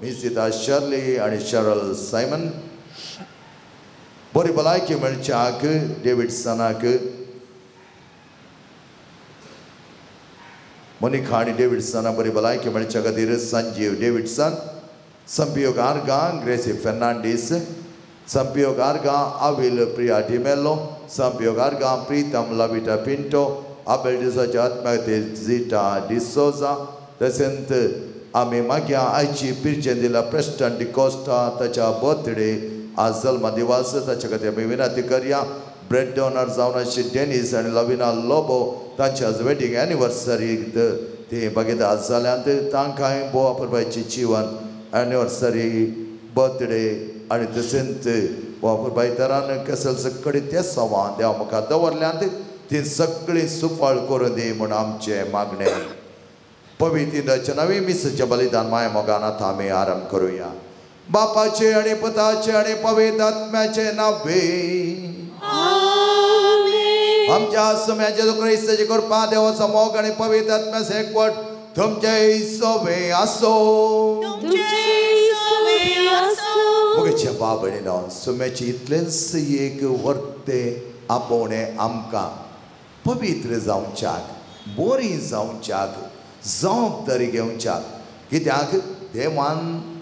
मिसिता शर्ली आनी शरल सायमन. बरी भलायकी मेळच्याक डेविडसनाक मोनिका आनी डेविडसना बरी भलायकी मेळच्या खातीर संजीव डेविडसन. संपियोग आर्गां ग्रेसी फेर्नांडीस. संपियोग आर्गां आविल प्रिया डिमेलो. संपियोग आर्गां प्रीतम लविटा पिंटो. आबेल डिसोच्या आत्म्या झिटा डिसोजा. तशेंच आमी मागीर आयची पिरचें दिला प्रेस्टन डिकोस्टा ताच्या बर्थडे आज जल्मा दिवस ताच्या खातीर आमी विनंती करया. ब्रेड डोनर जावन आशिल्ले डेनीस आनी लविना लोबो तांची आज वेडींग एनिवर्सरीक ती भागीदार जाल्यात तांकांय भोव अपुरबायची जीवन एनिवर्सरी बर्थडे आनी तशेंच अपुरबाय तरान कसल सगळी ते सवां देवा मुखार दवरल्यांत ती सगळीं सुफळ करून दी म्हूण आमचें मागणें. पवित्र नवी मिसाचें बलिदान माया मोगान आतां आमी आरंभ करुया. बापाचे आनी पुताचे आनी पवित्र आत्म्याचे नावे आमच्या आसम्याचे क्रिस्ताची कृपा देवाचो मोग आनी पवित्र आत्म्याचो एकवट तुमचे सोबे आसो. आसूं. मोगेच्या बाबणीनो सुम्याची इतलेंच एक वर्ते आपोवणें आमकां पवित्र जावच्याक, बरी जावच्याक, जबाबदारी घेवच्याक. कित्याक देवान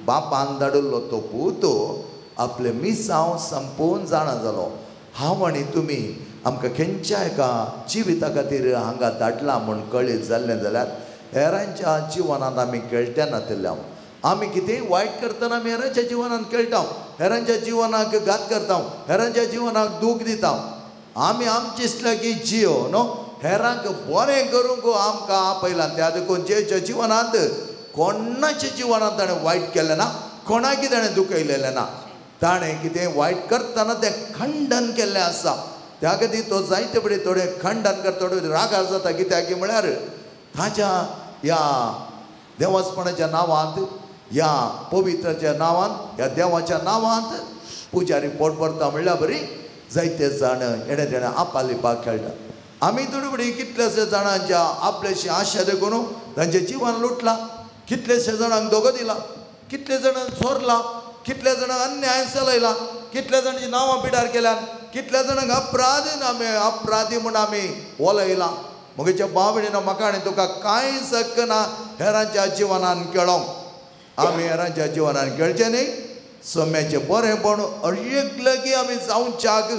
बापान धाडिल्लो तो पूत आपले मिसांव संपोवन जाणा जालो. हांव आनी तुमी आमकां खंयच्या एका जिविता खातीर हांगा धाडला म्हूण कळीत जाल्लें जाल्यार हेरांच्या जिवनांत आमी खेळटे नातिल्ले. आमी कितेंय वायट करतना आमी हेरांच्या जिवनांत खेळटा, हेरांच्या जिवनाक घात करता, हेरांच्या जिवनाक दूख दिता. आमी आमचे लागीं जियो न्हू, हेरांक बरें करूंक आमकां आपयलां. त्या देखून जेच्या जिवनांत कोणाच्या जिवनांत ताणें वायट केलें ना, कोणाकी ताणें दुखयलेलें ना, ताणें कितें वायट करतना तें खंडन केल्लें आसा. त्या खातीर तो जायते फुडें थोडें खंडन करता, थोडें रागार जाता. कित्याक म्हळ्यार ताच्या ह्या देवासपणाच्या नांवांत, ह्या पवित्राच्या नांवांत, ह्या देवाच्या नांवांत पुजारी पोट भरता म्हणल्यार बरी जायते जाण येणे तेणें आपालिपा खेळटा. आमी थोडे फुडें कितल्याशे जाणांच्या आपल्याशी आशा देखून तांचें जिवन लुटलां, कितलेशे जाणांक धोको दिला, कितले जाणांक चोरला, कितल्या जाणांक अन्याय चलयला, कितल्या जाणांची नांवां पिडार केल्यान, कितल्या जाणांक अपराधी आमी अपराधी म्हूण आमी उलयलां. म्हगेच्या भाव-भयणीनो म्हाका आनी तुका कांय हक्क ना हेरांच्या जिवनान खेळोंक. आमी हेरांच्या जिवनान खेळचें न्ही. सम्याचें बरेंपण एक लागीं आमी जावच्याक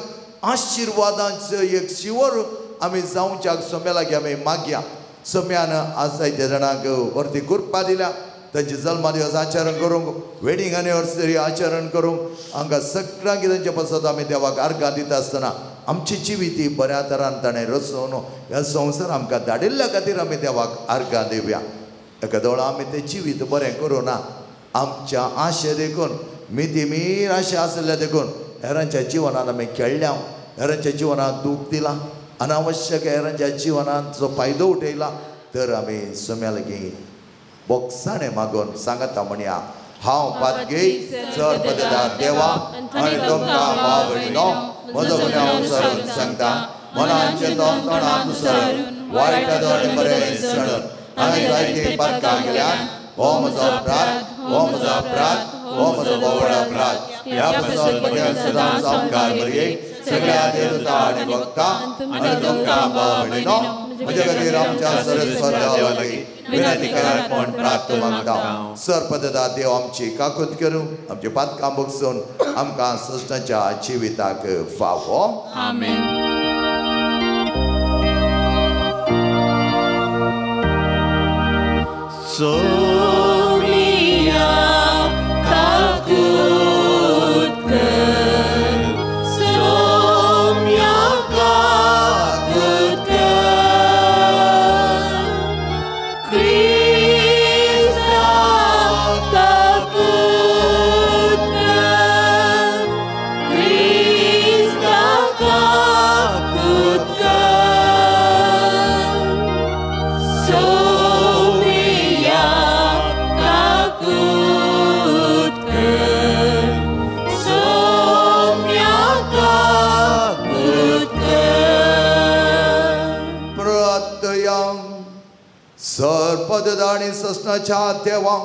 आशिर्वादांचो एक शिवर आमी जावच्याक सम्या लागीं आमी मागया. सम्यान आज जायते जाणांक वरती कृपा दिल्या, तांचे जल्मदिवस आचरण करूंक, वेडींग एनिवर्सरी आचरण करूंक, हांगा सगळ्यांक तांचे पासत आमी देवाक आर्गां दिता आसतना आमची जिवीत बऱ्या तरान ताणें रचोवन ह्या संवसार आमकां धाडिल्ल्या खातीर आमी देवाक आर्गां दिवया. एका दोळा आमी तें जिवीत बरें करूं ना, आमच्या आशे देखून मितीमीर आशा आशिल्ल्या देखून हेरांच्या जिवनांत आमी खेळ्ळ्या, हेरांच्या जिवनांत दूख दिलां, अनावश्यक हेरांच्या जिवनांत फायदो उठयला तर आमी सम्या लागीं बोगसाणें मागून सांगता म्हणया, हांव पातकी चड पददार देवा आनी तुमकां भाव-भयणीनो म्हजो गुन्यांव सरून सांगता, मनाचें तोंडान सरून वायट आनी बरें सणून आनी जायतीं पातकां केल्यान हो म्हजो अपराध, हो म्हजो अपराध, हो म्हजो भोव अपराध. ह्या पासून म्हज्या सदांच सामकार मरये सगळ्या देवता आनी भक्ता आनी तुमकां भाव-भयणीनो म्हज्या खातीर आमच्या सरस्वत देवा लागीं विनंती करात म्हूण प्रार्थ मागता. सरपददा देव आमची काकूत करूं, आमची पातकां बगसून आमकां सृश्टाच्या जिविताक फावो. आमेन. सोम्या काकूत कर, सोम्या काकूत कर, क्रिस्ता काकूत कर, क्रिस्ता काकूत कर, सोम्या काकूत कर, सोम्या काकूत कर. प्रार्थया. सरपददा आनी ससनाच्या देवा,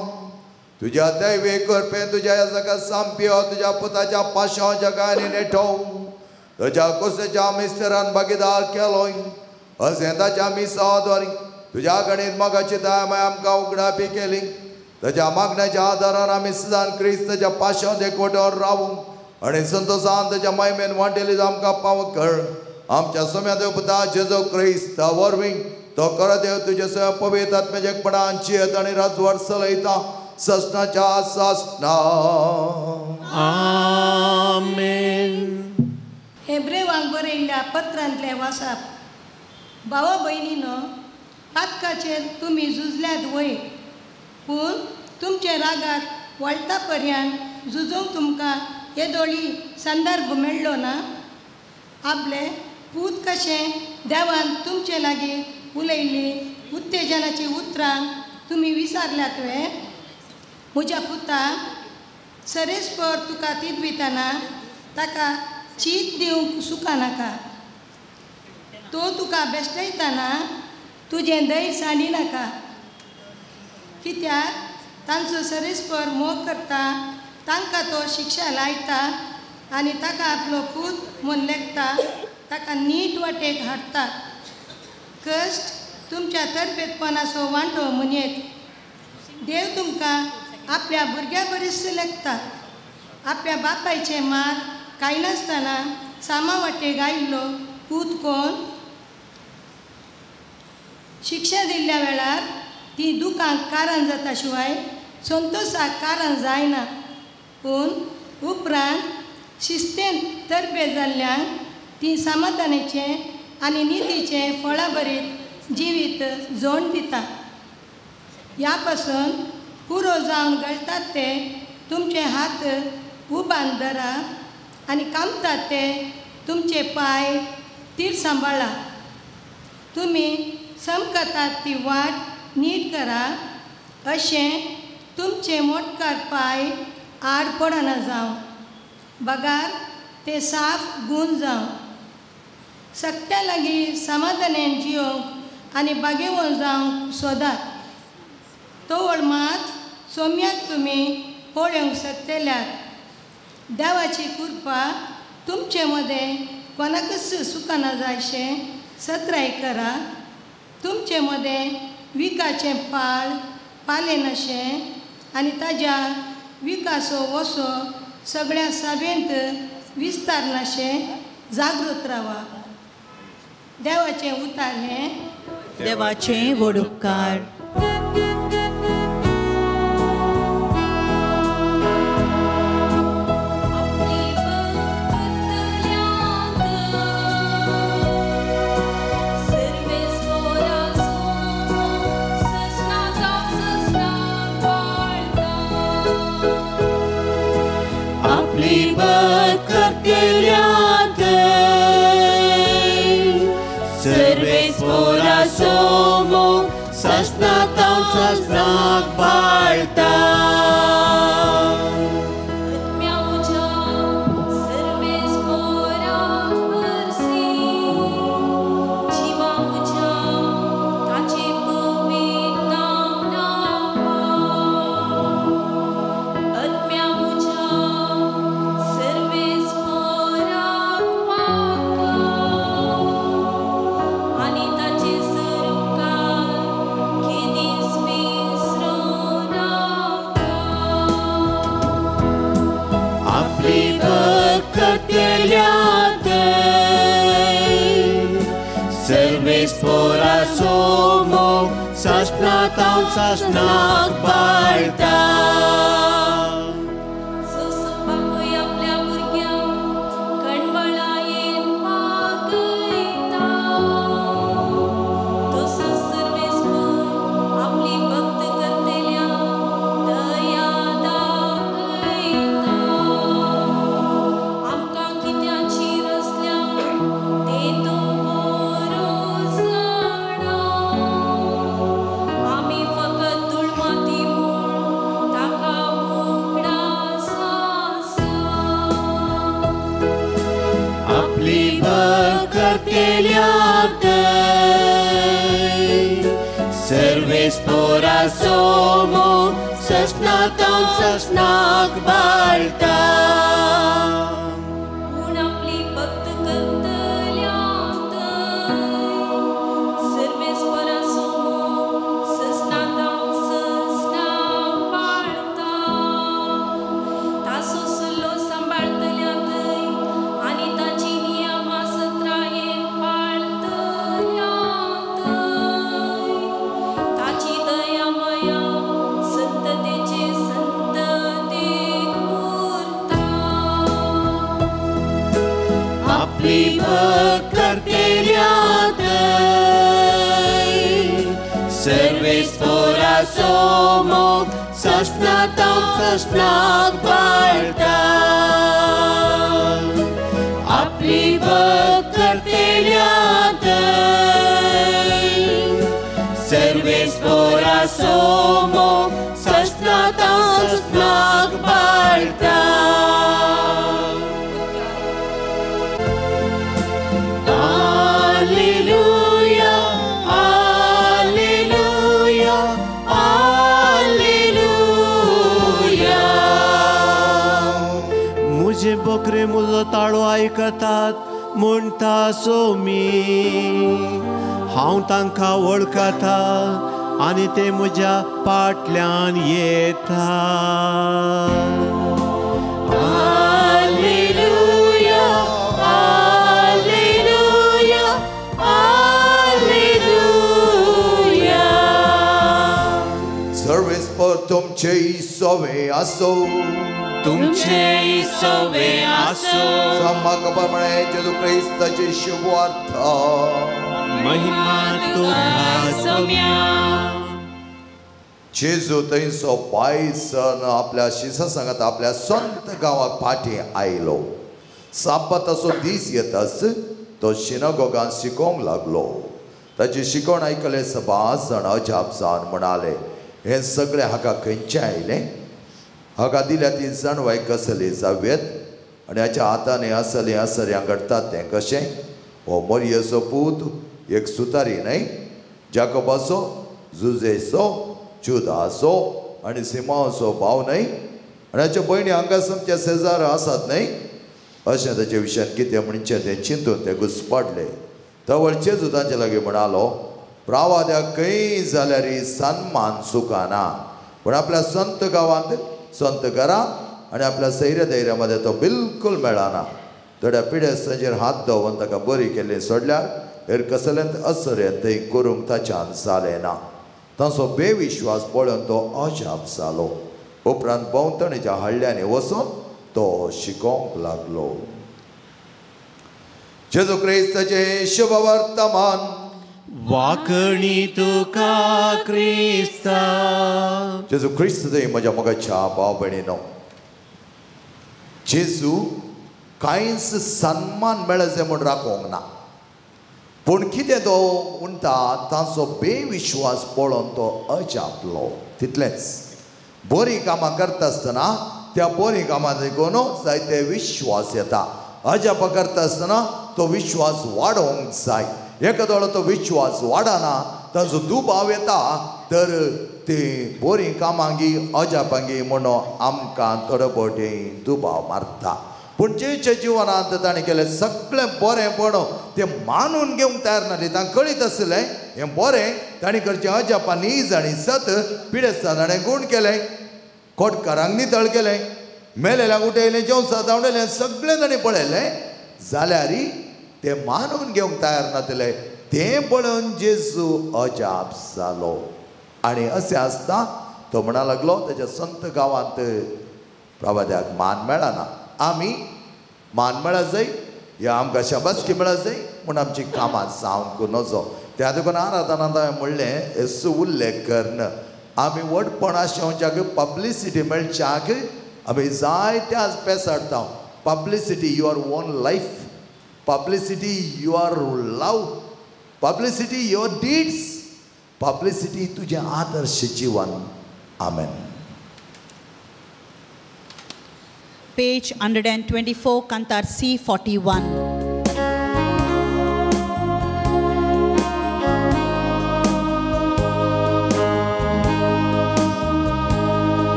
तुज्या दैवी कृपेन तुज्या ह्या जगात सामप्यो तुज्या पुताच्या पाशांव जगांनी नेटोव तुज्या कुसेच्या मिस्तरान भागीदार केलोय अशें ताच्या मिसाद्वारी तुज्या गणीत मोगाची दया आमकां उगडापी केली. ताच्या मागण्याच्या आदारान आमी सदां क्रिस्ताच्या पाशांव एकवटार रावूं आनी संतोशान ताच्या महिमेन वांटेली आमकां पाव कर. आमच्या सम्या देव पुता जेजू क्रिस्त वरवीं तो खरो देव तुजे सगळ्या पवित्र आत्म्याच्या एकपणान जियेत आनी राजवाड चलयता ससनाच्या सासना. आमेन. हेब्रेवांक बरयल्ल्या पत्रांतलें वाचप. भावा भयणीनो, पातकाचेर तुमी झुजल्यात वय, पूण तुमचे रागात वळता पर्यंत झुजूंक तुमकां येदोळी संदर्भ मेळ्ळो ना. आपले पूत कशें देवान तुमचे लागीं उलयल्ली उत्तेजनाची उतरां तुमी विसारल्यात वे? म्हज्या पुता, सरेस्पर तुका तिदवितना ताका चीत दिवंक सुका नाका. तो तुका बेश्टयतना तुजें धैर्य सांडी नाका. कित्याक तांचो सरेस्पर मोग करता तांकां तो शिक्षा लायता आनी ताका आपलो पूत म्हूण लेखता, ताका नीट वाटेक हाडटा। कश्ट तुमच्या तरबेतपणाचो वांटो म्हणयेत। देव तुमकां आपल्या भुरग्या बरीच लेखता। आपल्या बापायचें मार कांय नासतना सामा वाटेक आयिल्लो पूत कोण? शिक्षा दिल्ल्या वेळार ती दुखांक कारण जाता शिवाय संतोशाक कारण जायना। पूण उपरांत शिस्तेन तरबेज जाल्ल्यान ती समाधानाचें आनी नितीचें फळाभरीत जिवीत जोड दिता। ह्या पासून पुरो जावन गळटात ते तुमचे हात उबान धरा आनी कामतात ते तुमचे पांय तीर सांबाळा। तुमी समकतात ती वाट नीट करा, अशें तुमचे मोटकार पांय आड पडना जावं, बगार ते साफ गूण जावं। सगट्या लागीं समाधानेन जियोंक आनी बागेवन जावंक सोदात। तवळ मात सोम्याक तुमी पळोवंक शकतल्यात। देवाची कृपा तुमचे मदें कोणाकच सुकना जायशें सत्राय करा। तुमचे मदें विकाचें पाळ पालेनाशें आनी ताज्या विकासो वसो सगळ्या सभेंत विस्तारनाशें जागृत रावा। देवाचें उतार हें देवाचें व्हड उपकार। ससनाक पाळता। ससनाक पाळता। बापूय आपल्या भुरग्यांक कणवळायेन वागयता, तसोच सर्वेस्पर आपली भक्त करतल्यांक दया दाखयता। आमकां कित्याची रचल्या तें तूं बरो जाणा। आमी फकत दुळमाती म्हूण ताका उगडास आसा। आपली भक्त करतल्यांक सर्वेस्पराचो मोग ससनातान ससनाक पाळता। पूण आपली भक्त करतल्यांक सर्वेस्पराचो मोग ससनातान ससनाक पाळता। ताचो सल्लो सांबाळतल्यांक आनी ताची नियमां सत्रायेन पाळतल्यांक ताची दया माया संततेचे संततेक उरता। आपली भक्त करतल्यांक सर्वेस्पराचो मोग ससनातान ससनाक पाळता। आपली भक्त करतल्यांक सर्वेस्पराचो मोग ससनातान ससनाक पाळता। Alleluia, Alleluia, Alleluia. बकरे म्हजो ताळो आयकतात म्हणटा सोमी। हांव तांकां वळखता आनी ते म्हज्या फाटल्यान येता। Hallelujah hallelujah hallelujah. सर्वेस्पर तुमचे सोवे आसो, तुमचे सोवे आसो। सम्माक प्रमाणे जेजू क्रिस्ताची शुभवार्ता। महिमा तुका सोम्या। जेजू थंयसो पायसन आपल्या शिसा सांगात आपल्या संत गांवाक फाटीं आयलो। साबाताचो दीस येताच तो शिनगोगान शिकोवंक लागलो। ताची शिकवण आयकले सभा जाण अजाप जावन म्हणाले, हें सगळें हाका खंयचें आयलें? हाका दिल्या ती जाणवाय कसली जावयेत आनी हाच्या हातांनी असली असऱ्यां घडटात तें कशें? हो मरियेचो पूत एक सुतारी न्हय, जाकोबाचो, जुजेचो, जुदाचो आनी सिमांवचो भाव न्हय? आनी हाच्यो भयणी हांगा आमच्या शेजार आसात न्हय? अशें ताचे विशयान कितें म्हणचें तें चिंतून ते घुसपडले। तवळ जेजू तांचे लागीं म्हणालो, प्रावाद्याक खंय जाल्यार सन्मान चुकना, पूण आपल्या संत गांवांत, संत घरांत आनी आपल्या सैर्या धैर्या मदें तो बिलकूल मेळना। थोड्या पिडेस्तांचेर हात दवरून ताका बरी केल्ली सोडल्यार हेर कसलेंच असरें थंय करूंक ताच्यान जालें ना। तांचो बेविश्वास पळोवन तो अजाप जालो। उपरांत भोंवतणीच्या हळ्ळ्यांनी वचून तो शिकोवंक लागलो। जेजू क्रिस्ताचें शुभवर्तमान। वाकणी तुका क्रिस्ता। जेजू क्रिस्त थंय म्हज्या मोगाच्या भाव भयणीनो, जेजू कांयच सन्मान मेळचें म्हूण राखोवंक ना, पूण कितें तो म्हणटा तांचो बेविश्वास पळोवन तो अजापलो। तितलेंच बरीं कामां करता आसतना त्या बरीं कामां देखून जायते विश्वास येता। अजापां करता आसतना तो विश्वास वाडोवंक जाय। एकादो तो विश्वास वाडना, तांचो दुबाव येता, तर ती बरीं कामांगी अजापांगी म्हणून आमकां थोडे फावटी दुबाव मारता। पूण जेच्या जिवनांत ताणें केलें सगळें बरें पण तें मानून घेवंक तयार नासलें। तांकां कळीत आसलें हें बरें ताणें करचें अजापां नीज आनी सत पिडेस्तां ताणें गूण केलें, कोटकारांक नितळ केलें, मेलेल्याक उठयलें, जेवसा धांवडयलें, सगळें ताणें पळयलें, जाल्यार ते मानून घेवंक तयार नासले। तें पळोवन जेजू अजाप जालो। आनी अशें आसता तो म्हणा लागलो ताच्या संत गांवांत प्रवाद्याक मान मेळना, आमी मान मेळत जाय या आमकां शाबासकी मेळत जाय म्हूण आमची कामां जावंक नजो। त्या देखून आराधनांत हांवें म्हणलें येसो उल्लेख करन आमी व्हडपण आशेवच्याक पब्लिसिटी मेळच्याक आमी जायते आज पेसाडटा। Publicity your own life, publicity your love, publicity your deeds, publicity तुजें आदर्श जीवन। आमेन। Page 124, Kantar C41.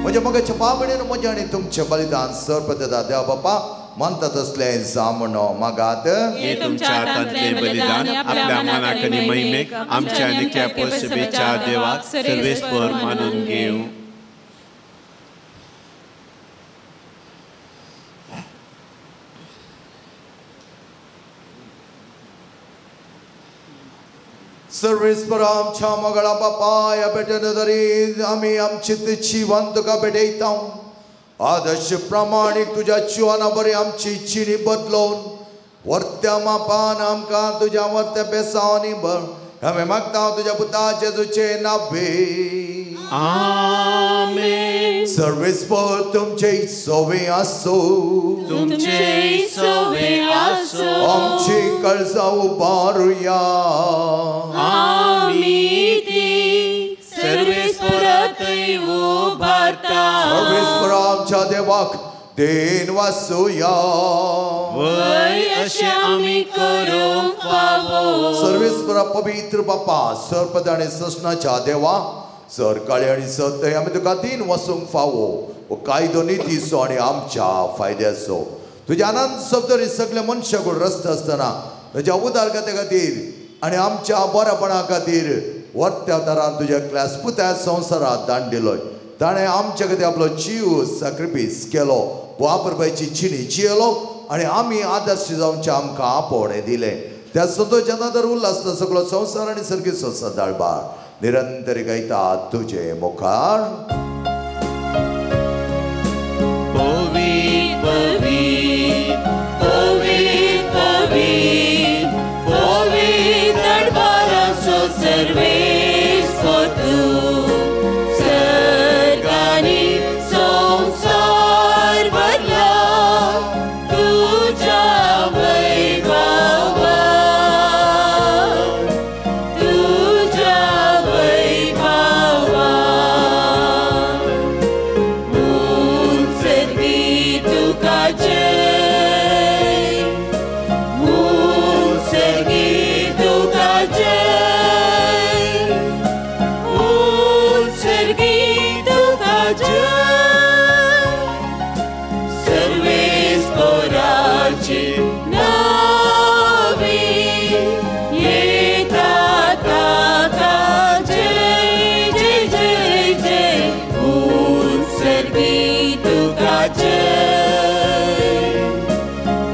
म्हज्या मोगाच्या बाबणेन म्हजें आनी तुमचें बलिदान सर्पदेता देवा बापा मानता तसलें जावं मागात. हे तुमच्या हातांतले बलिदान आपल्या मनाक आनी महिमेक आमच्या आनी कॅपोसभेच्या देवाक सर्वेस्पर मानून घेवं. सर्वेस्पर आमच्या मोगळा बापाय भेटेन तरी आमी आमची जिवन तुका भेटयता. आदर्श प्रमाणीक तुज्या जिवना बरी आमची चिणी बदलोवन वर्त्या मापान आमकां तुज्या वर्त्या बेसांनी भर. आमी मागता तुज्या पुता जेजूचे नावे. आमेन. सर्वेस्पर तुमचे सोवे आसो. तुमचे सोवे आसो. आमची कळसा उबारुया. आमी ती सर्वेस्परातय उबारता. सर्वेस्पर आमच्या देवाक then वासुया. वय अशें आमी करूंक फावो. सर्वेस्परा पवित्र बापा सर्पद आनी ससनाच्या देवा सर काळे आनी सत्य आमी तुका then वसूंक फावो हो कायदो नितीचो आनी आमच्या फायद्याचो. तुज्या आनंद शब्दरी सगळे मनशाकूड रस्ते आसतना तुज्या उदारगते खातीर आनी आमच्या बरेपणा खातीर वर्त्या अवतारान तुज्या क्लास पुत्या संवसारात दान दिलोय. ताणें आमच्या खातीर आपलो जीव साक्रिफीस केलो, वापरपाची चिणी जियेलो आनी आमी आदर्श जावचे आमकां आपोवणें दिलें. त्या संतोशान तर उल्लासता सगळो संवसार आनी सर्गी संवसार निरंतर गायता तुजे मुखार. पवी पवी पवी पवी पवी दरबाराचो सर्वेस्पर तूं सर्गांनी संवसार भरला तुज्या वैभवान तुज्या वैभवान. उत्सर्गी तुका जय, उत्सर्गी तुका जय, उत्सर्गी तुका जय. सर्वेस्पराचे नावे येता ताका जय जय जय जय. उत्सर्गी तुका जय,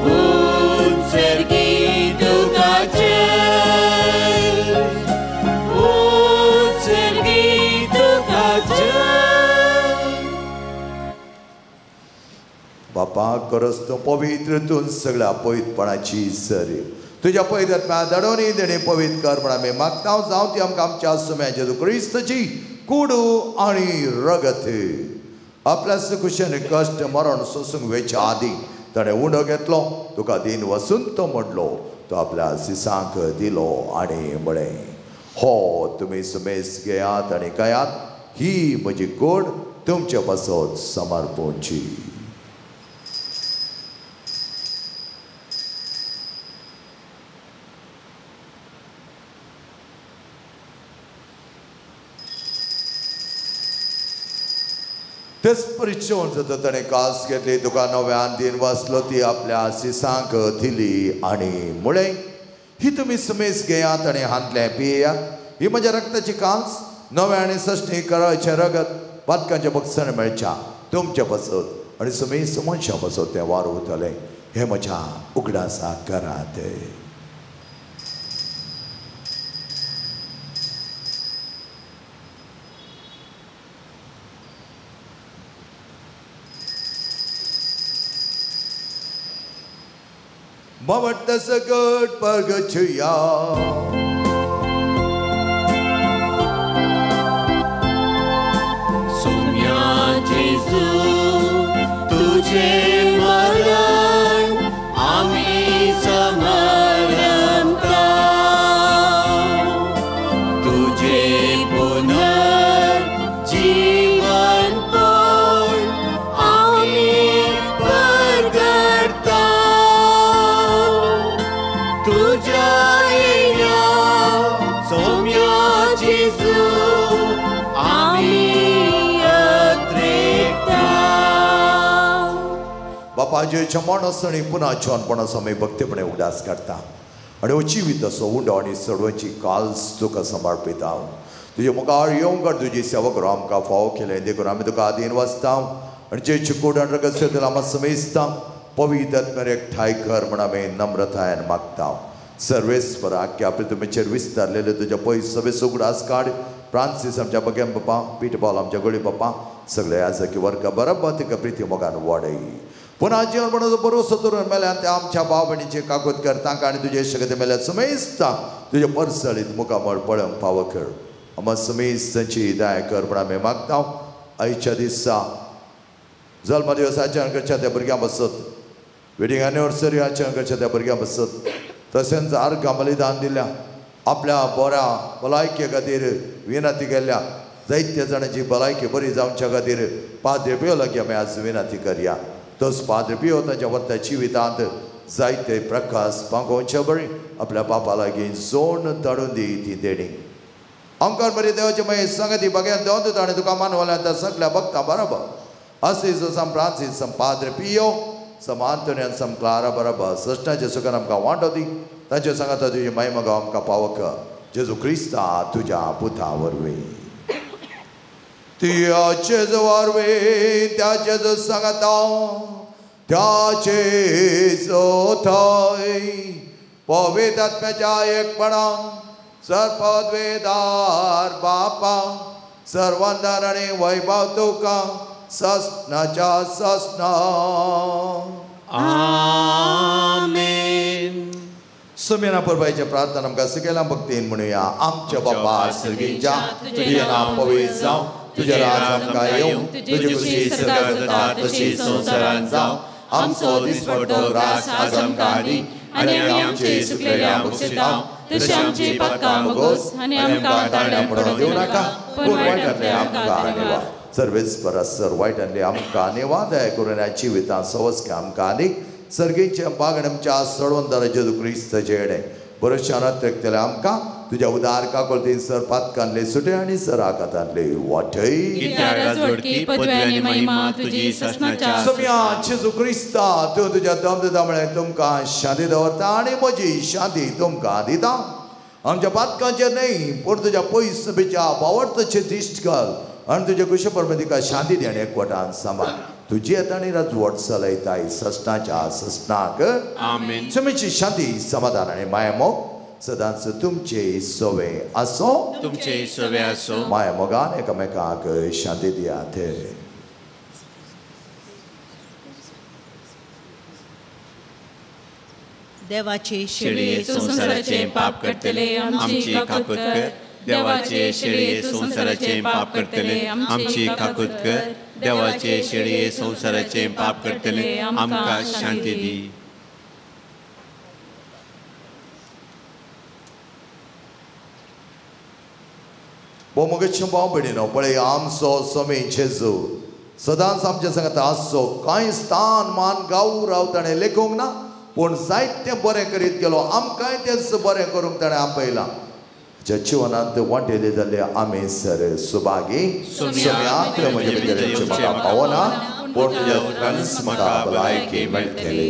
उत्सर्गी तुका जय, उत्सर्गी तुका जय. बापा करस तूं पवित्र तूं सगळ्या पवित्रपणाची सरी तुज्या पवित्र धाडोनी देणे पवित्र कर म्हण आमी मागता. जावं ती आमकां आमच्या सुम्या जेजू क्रिस्ताची कुडू आनी रगत. आपल्या सुखुशेन कश्ट मरण सोसूंक वेच्या आदीं ताणें उंडो घेतलो, तुका दिन वसून तो म्हणलो, तो आपल्या सिसांक दिलो आनी म्हळें, हो तुमी सुमेस घेयात आनी खायात, ही म्हजी कूड तुमचे पासत समर्पणची. तेच परिचय जाता ताणें कास घेतली, तुका नव्यान दिन वाचलो, ती आपल्या सिसांक दिली आनी म्हळें, ही तुमी सुमेस घेयात आनी हांतलें पियेयात, ही म्हज्या रक्ताची कांस नव्या आनी सश्टी कराळचें रगत पातकांचें बक्षण मेळच्या तुमचे पासत आनी सुमेस मनशां पासत तें वार उरतलें. हें म्हज्या उगडासा करात. भवत सगट परगछया. सोम्या जेजू तुझे मरण आमी समरता, तुझे पुनर्जीवन पण आमी परगटता. तुझ्या येण्या सोम्या जेजू आमी अत्रेकता. बापाजेच्या माणस आनी पुन्हा जिवनपणाचो आमी भक्तीपणे उगडास काडटा आनी हो जिविताचो उंडो आनी सडवची काल्स तुका सांबाळपिता. तुजे मुखार येवंक आनी तुजी सेवा करूं आमकां फावो केलें देखून आमी तुका आदीन वाचता आनी जे चिकूट आनी रगत आमकां समेजता पवित्र आत्म्यार एकठांय कर म्हण आमी नम्रतायेन मागता. सर्वेस्पर आख्या आपले तुमचेर विस्तारलेले तुज्या पयस सगळे उगडास काड. फ्रांसीस आमच्या बगेम पप्पा, पीट पावल आमच्या गोळी पप्पा, सगळे आसा की वर्गा बरोबर तिका प्रिती मोगान वाडय. पुन्हा जीवनपणाचो भरोसो धरून मेल्यान त्या आमच्या भाव भयणीचे कागद कर तांकां आनी तुजे शक्ती मेल्यान समेजता तुजे परसळीत मुखामळ पळोवंक फावो कर. आमकां समेज तांची दया कर म्हण आमी मागता. आयच्या दिसा जल्मदिवस आचरण करच्या त्या भुरग्यां बसत, वेडींग एनिवर्सरी आचरण करच्या त्या भुरग्यां बसत, तशेंच आर्गां बलिदान दिल्या आपल्या बऱ्या भलायके खातीर विनंती केल्या जायत्या जाणांची भलायकी बरी जावच्या खातीर पाद्रे पियो लागीं आमी आज विनंती करया. तोच पाद्रे पियो ताच्या वर्त्या जिवितांत जायते प्रकाश पांगोवचे बरी आपल्या बापा लागीं जोड धाडून दी ती देणी. अंकार बरी देवाचे मागीर सांगती बघ्यान देवन दिता आनी तुका मानवल्या त्या सगल्या भक्तां बरोबर असीस सम फ्रांसीस सम पाद्रे पियो सम आंतोनी आनी सम क्लारा बरोबर सश्टाचे सुखान आमकां वांटो दी. तांचे सांगाता तुजी महिमा गांव आमकां पावक जेजू क्रिस्ता तुज्या पुता वरवीं. त्याचे वरवीं त्याचे सांगाता त्याचे थंय पवित्र आत्म्याच्या एकपणान सर्पद्वेदार बापा सर्वंदार आनी वैभव तुका ससनाच्या ससना. आमेन. सुमेना परबायच्या प्रार्थना आमकां शिकयला भक्तीन म्हणुया. आमच्या बापा सर्गीच्या तुजें नांव पवित्र जावं, तुजें राज आमकां येवं, तुजी खुशी स्वर्गांत जाता तशी संवसारांत जावं. आमचो दिसपट्टो ग्रास आज आमकां दी आनी आमचे चुकलेल्या बक्षितां तशें आमची पातकां भोगोस आनी आमकां ताळ्यां पडोवंक दिवं नाका, पूण वायटांतलें आमकां निवार. सर्वेस्परा सर वायटांतलें आमकां निवार दया करून ह्या जिवितांत सवस्के आमकां आनी सर्गीचे बागण आमच्या सडवंदार जेजू क्रिस्ताचे येणें बरोशान अत्रेकतले आमकां तुज्या उदार काकोलतीन सर पातकांतले सुटे आनी सर आकातांतले वाटय. सम्या जेजू क्रिस्ता तूं तुज्या दम दिता म्हळ्यार तुमकां शांती दवरता आनी म्हजी शांती तुमकां दिता. आमच्या पातकांचेर न्हय पूण तुज्या पयस बिच्या बावडताचेर दिश्ट घाल आनी तुज्या कुशे परमे तिका शांती दी आनी एकवटान सांबाळ. तुजी येता आनी राजवट चलयताय ससनाच्या ससनाक. आमेन. समेची शांती समाधान आनी मायामोग सदांच तुमचे सवे आसो, तुमचे सवे आसो. मायामोगान एकामेकाक शांती दियात. देवाचे शेळये संवसाराचे पाप करतले आमची काकूत कर. देवाचे शेळये संवसाराचे पाप करतले आमची काकूत कर. देवाचे शेळये संवसाराचे पाप करतले आमकां शांती दी. मोगेच्या भाव भयणीनो पळय आमचो स्वामी जेजू सदांच आमच्या सांगाता आसचो. कांय स्थान मान गौरव ताणें लेखूंक ना पूण जायतें बरें करीत गेलो. आमकांय तेंच बरें करूंक ताणें आपयलां. ज्या जिवनांत वांटेले जाल्ले आमी सर सुभागी. सोम्या तुवें म्हजे भितर म्हाका पावना पूण तुज्या उतरानच म्हाका भलायकी मेळटली.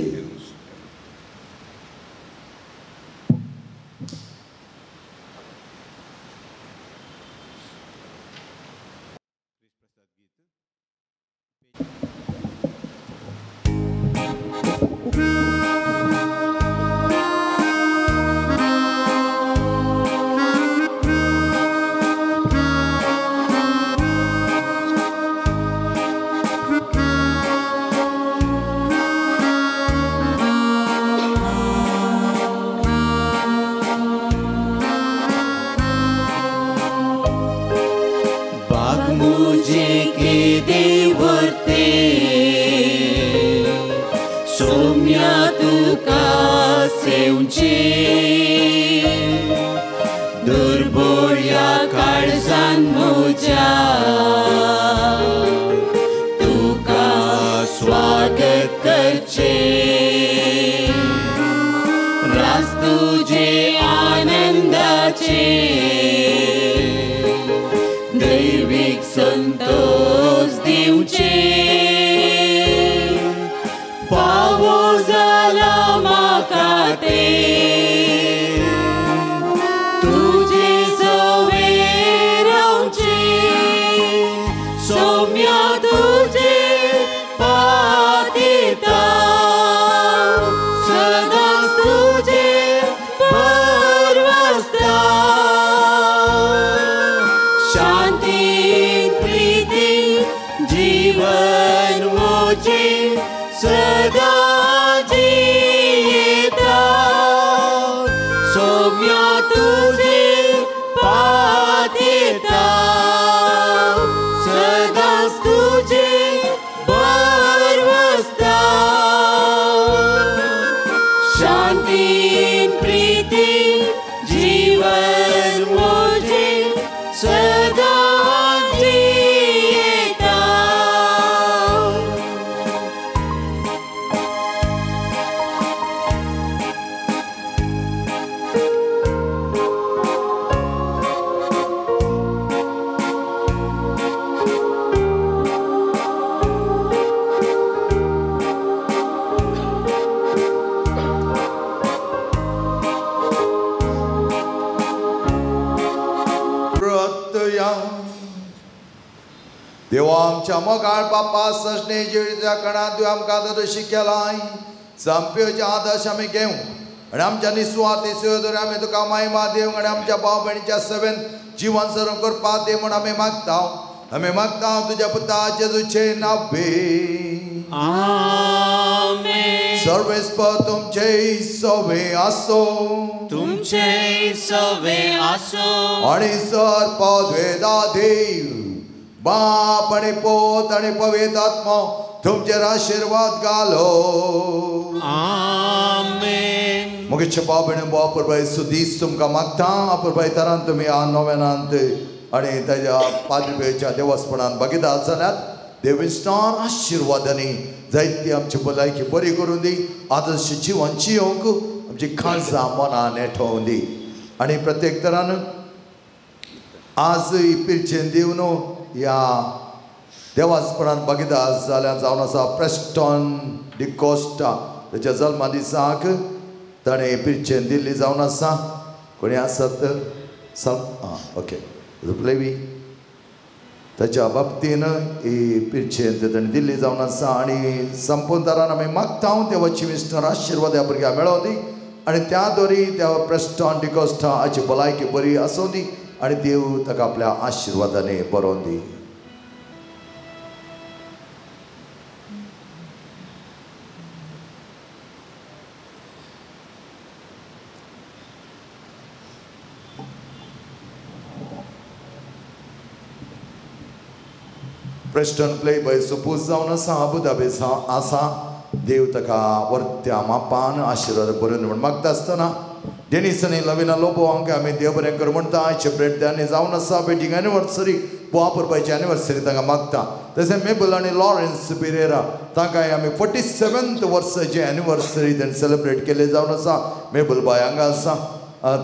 दैवीक संतोष दिवचे. जीवन मोजे सदा जियेता सोम्या तुझे पातेता सदांच तुझे बरवसता शांतीन प्रीतीन जीवन मोजे सदा जियेता. देवा आमच्या मोगाळ बापा सजने जिवीच्या कणांत तुवें आमकां आदर्श केलाय संप्योचे आदर्श आमी घेवं आनी आमच्या निस्वार्थी सेवेद्वारे आमी तुका महिमा दिवंक आनी आमच्या भाव भयणीच्या सेवेन जिवन सरण करपाक दी म्हूण आमी मागता. आमी मागता तुज्या पुता जेजूचे नांवे. आमेन. सर्वेस्पर तुमचे सवे आसो तुमचे सवे आसो आनी सर पदवेदा देव बाप आनी पोत आनी पवित्र आत्मो तुमचेर आशिर्वाद घालो. आमेन. मुगेच्या बाप आनी बापुरबाय सुदीस तुमकां मागता. अपुरबाय तरान तुमी ह्या नोवेनांत आनी ताज्या पाद्रीच्या देवस्पणान भागीदार जाल्यात. देव विस्तार आशिर्वादांनी जायती आमची भलायकी बरी करून दी, आदर्श जिवन जियोंक आमची काळजां मनां नेठोवन दी. आनी प्रत्येक तरान आज पिरचेन दिवन ह्या देवासपणान भागीदार जाल्यार जावन आसा प्रेस्टॉन डिकोस्टा ताच्या जल्मा दिसाक ताणें पिरचेन दिल्ली जावन आसा. कोणी आसात तर आं ओके रुपलेवी ताच्या बाबतीन ही पिरचेन ताणें दिल्ली जावन आसा. आनी संपूर्ण आमी मागता देवाची विस्तार आशिर्वाद ह्या भुरग्यांक मेळोवं दी आनी त्या दोरी त्या प्रेस्टॉन डिकोस्टा हाची भलायकी बरी आसूं दी आनी देव ताका आपल्या आशिर्वादांनी बरोवन दी. प्रेस्टन प्ले बाय सुपूस जावन आसा अबुधाबी आसा. देव ताका वर्त्या मापान आशिर्वाद बरोवन म्हूण मागता आसतना डेनिस आनी लविना लोबो हांकां आमी देव बरें कर म्हणटा. आयचे ब्रेड जावन आसा वेडींग एनिवर्सरी बुवा परबायची एनिवर्सरी तांकां मागता. तशें मेबल आनी लॉरेन्स पिरेरा तांकांय आमी 47th वर्साची एनिवर्सरी तांणी सेलिब्रेट केल्ली जावन आसा. मेबल बाय हांगा आसा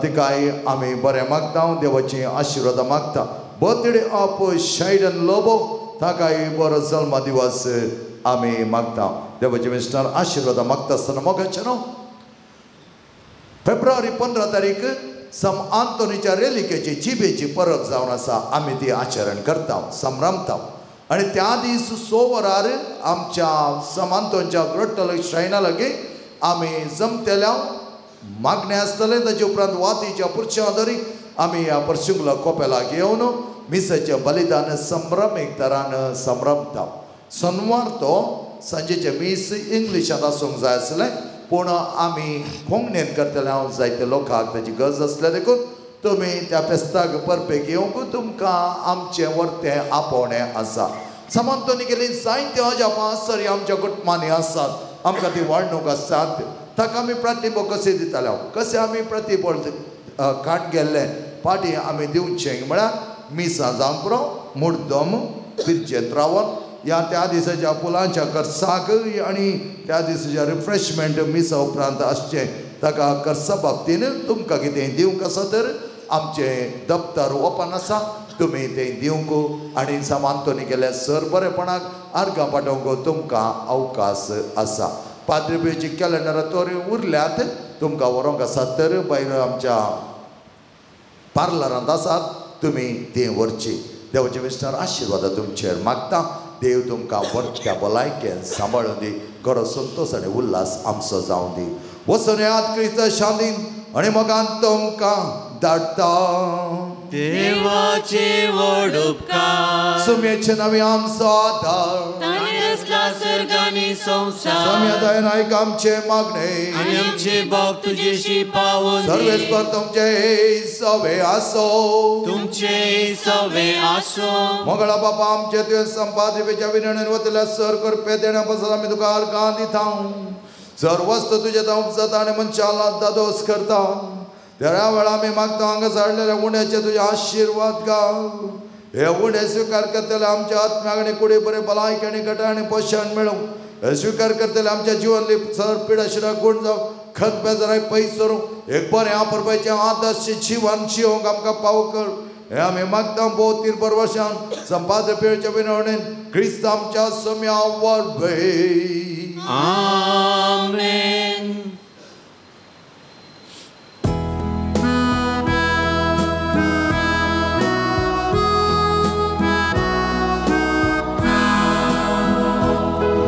तिकाय आमी बरें मागता, देवाची आशिर्वादां मागता. बर्थडे ऑफ शायडन लोबो ताकाय बरो जल्मा दिवस आमी मागता. देवाचे मिस्टर आशिर्वादां मागता आसतना मोगाचें न्हू फेब्रुवारी 15 तारीख सम आंतोनीच्या रेलिकेची जिबेची परब जावन आसा. आमी ती आचरण करता, संभ्रमता. आनी त्या दीस 6 वरार आमच्या सम आंतोनच्या ग्रोट्टल श्रायना लागीं आमी जमतेल्या मागणें आसतलें. ताचे उपरांत वातीच्या पुरच्या दरी आमी ह्या पर्शुंगला कोपेलाक येवन मिसाचें बलिदान संभ्रमीक तरान संभ्रमता. सोनवार तो सांजेचें मीस इंग्लिशांत आसूंक जाय आसलें पूण आमी कोंकणीन करतले. हांव जायते लोकांक ताची गरज आसल्या देखून तुमी त्या फेस्ताक परबेक येवंक तुमकां आमचें वर्तें आपोवणें आसा. समांतोनी केली जायते अजापां सरी आमच्या कुटुंबांनी आसात. आमकां ती वाडणूक आसात. ताका आमी प्रतिबळ कशें दिताले, कशें आमी प्रतिबळ काण गेल्लें फाटीं आमी दिवचें म्हळ्यार मिसां जावंक पुरो मुड्डम पिरचेंत रावन ह्या त्या दिसाच्या फुलांच्या खर्चाक आनी त्या दिसाच्या रिफ्रेशमेंट मिसा उपरांत आसचें ताका खर्चा बाबतीन तुमकां कितें दिवंक आसा तर आमचें दप्तर ओपन आसा, तुमी तें दिवंक आनी सामांतोनी केल्यार सर बरेपणाक आर्गां पाठोवंक तुमकां अवकाश आसा. पाद्रीची कॅलेंडरां तोरी उरल्यात तुमकां व्हरूंक आसा तर भायर आमच्या पार्लरांत आसात, तुमी तीं व्हरची. देवाचे मिस्टर आशिर्वाद तुमचेर मागता. देव तुमकां वर्त्या भलायकेन सांबाळून दी, खरो संतोश आनी उल्हास आमचो जावं दी. वचून याद क्रिस्त शांतीन आनी मोगान तुमकां धाडटा. देवाचे व्हड उपकार सुम्याचे नांवे आमचो आदार ताणें रचला सर्ग आनी संवसार सोम्या दयेन आयक आमचे मागणे आनी आमचे बाप तुजेशी पावून सर्वेस्पर तुमचे सवे आसो तुमचे सवे आसो मोगळा बापा आमचे तुवें संपादिपेच्या विनवणेन वतल्या सर करपे देण्या पासत आमी तुका अर्गां दिता जर वस्तू तुजे उपजता आनी मनशाला दादोस करता त्या वेळा आमी मागता हांगा हाडलेल्या उण्याचे तुजे आशिर्वाद घाल हे उणे स्विकार करतले आमच्या आत्म्याक आनी कुडी बरे भलायकी आनी घटाय आनी पोशण मेळूं हे स्विकार करतले आमच्या जिवन सर पिडा गुण जावं खत बेजाराय पयस सरूं एक बरें आपरपाचें आदर्श जिवन जिवंक आमकां पाव कर हे आमी मागता भोव बरवशान संपाद पिळच्या विनवणेन क्रिस्त आमच्या सम्या वरवीं आमेन.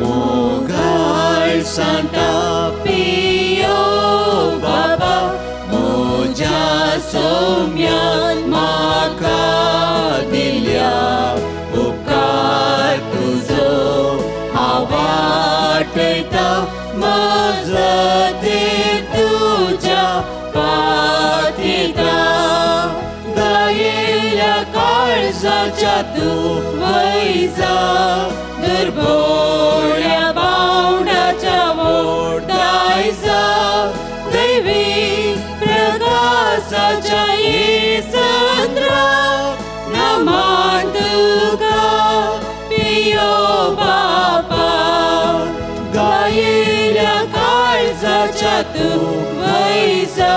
मोगाळ सांता पियो बाबा म्हज्या सोम्यान म्हाका दिल्या उपकार तुजो हांव वाटयता मजतीर तुज्या पातयेता गायिल्ल्या काळजाच्या तूं वयजा दुर्बोळ्या बावडाच्या वोडदायजा दैवी प्रकाशाच्या इसंद्रा नमान तुका पियो बापा गायिल्ल्या काळजाच्या तूं वयजा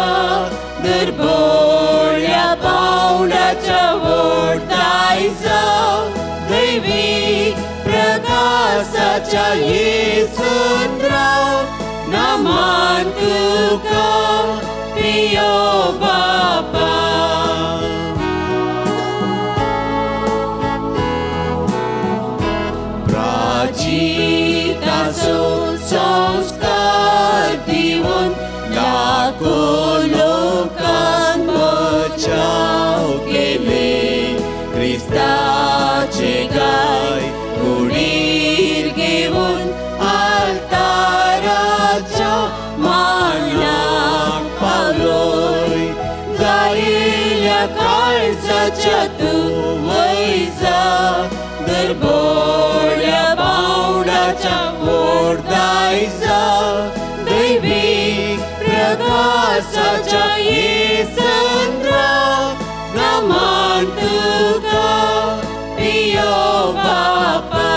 दुर्बोळ्या बावडाच्या वोडदायजा दैवी प्रकाशाच्या येसुंद्रा नमान तुका पियो बापा. प्राचिताचो संस्कार दिवन लाखो लोकांक बचाव केले क्रिस्ताचे गाय कुडीर घेवन आल्ताराच्या मांडाक पावलोय गायिल्ल्या काळजाच्या तूं वयजा दुर्बोळ्या बावडाच्या वोडदायजा दैवी प्रकाशाच्या येसंद्रा नमान तुका पियो बापा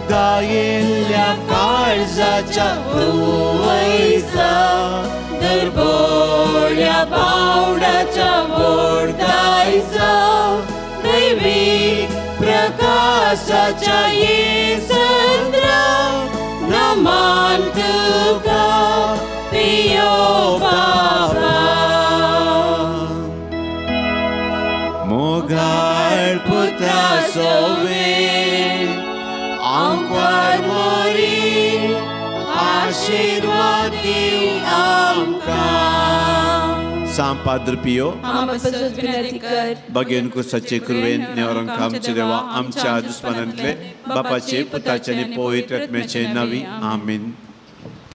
गायिल्ल्या काळजाच्या तूं वयजा दुर्बोळ्या बावडाच्या वोडदायजा दैवी प्रकाशाच्या येसंद्रा नमान तुका पियो बापा. मोगाळ पुता सोवे आंकवार मोरी आशिर्वाद दिव आमकां. सांपाद्र पियो बगेन कुसाचे कृवेन नेवरंक आमचे देवा आमच्या दुस्मानांतले बापाचे पुताचे आनी पवित्र आत्म्याचे नांवी आमीन.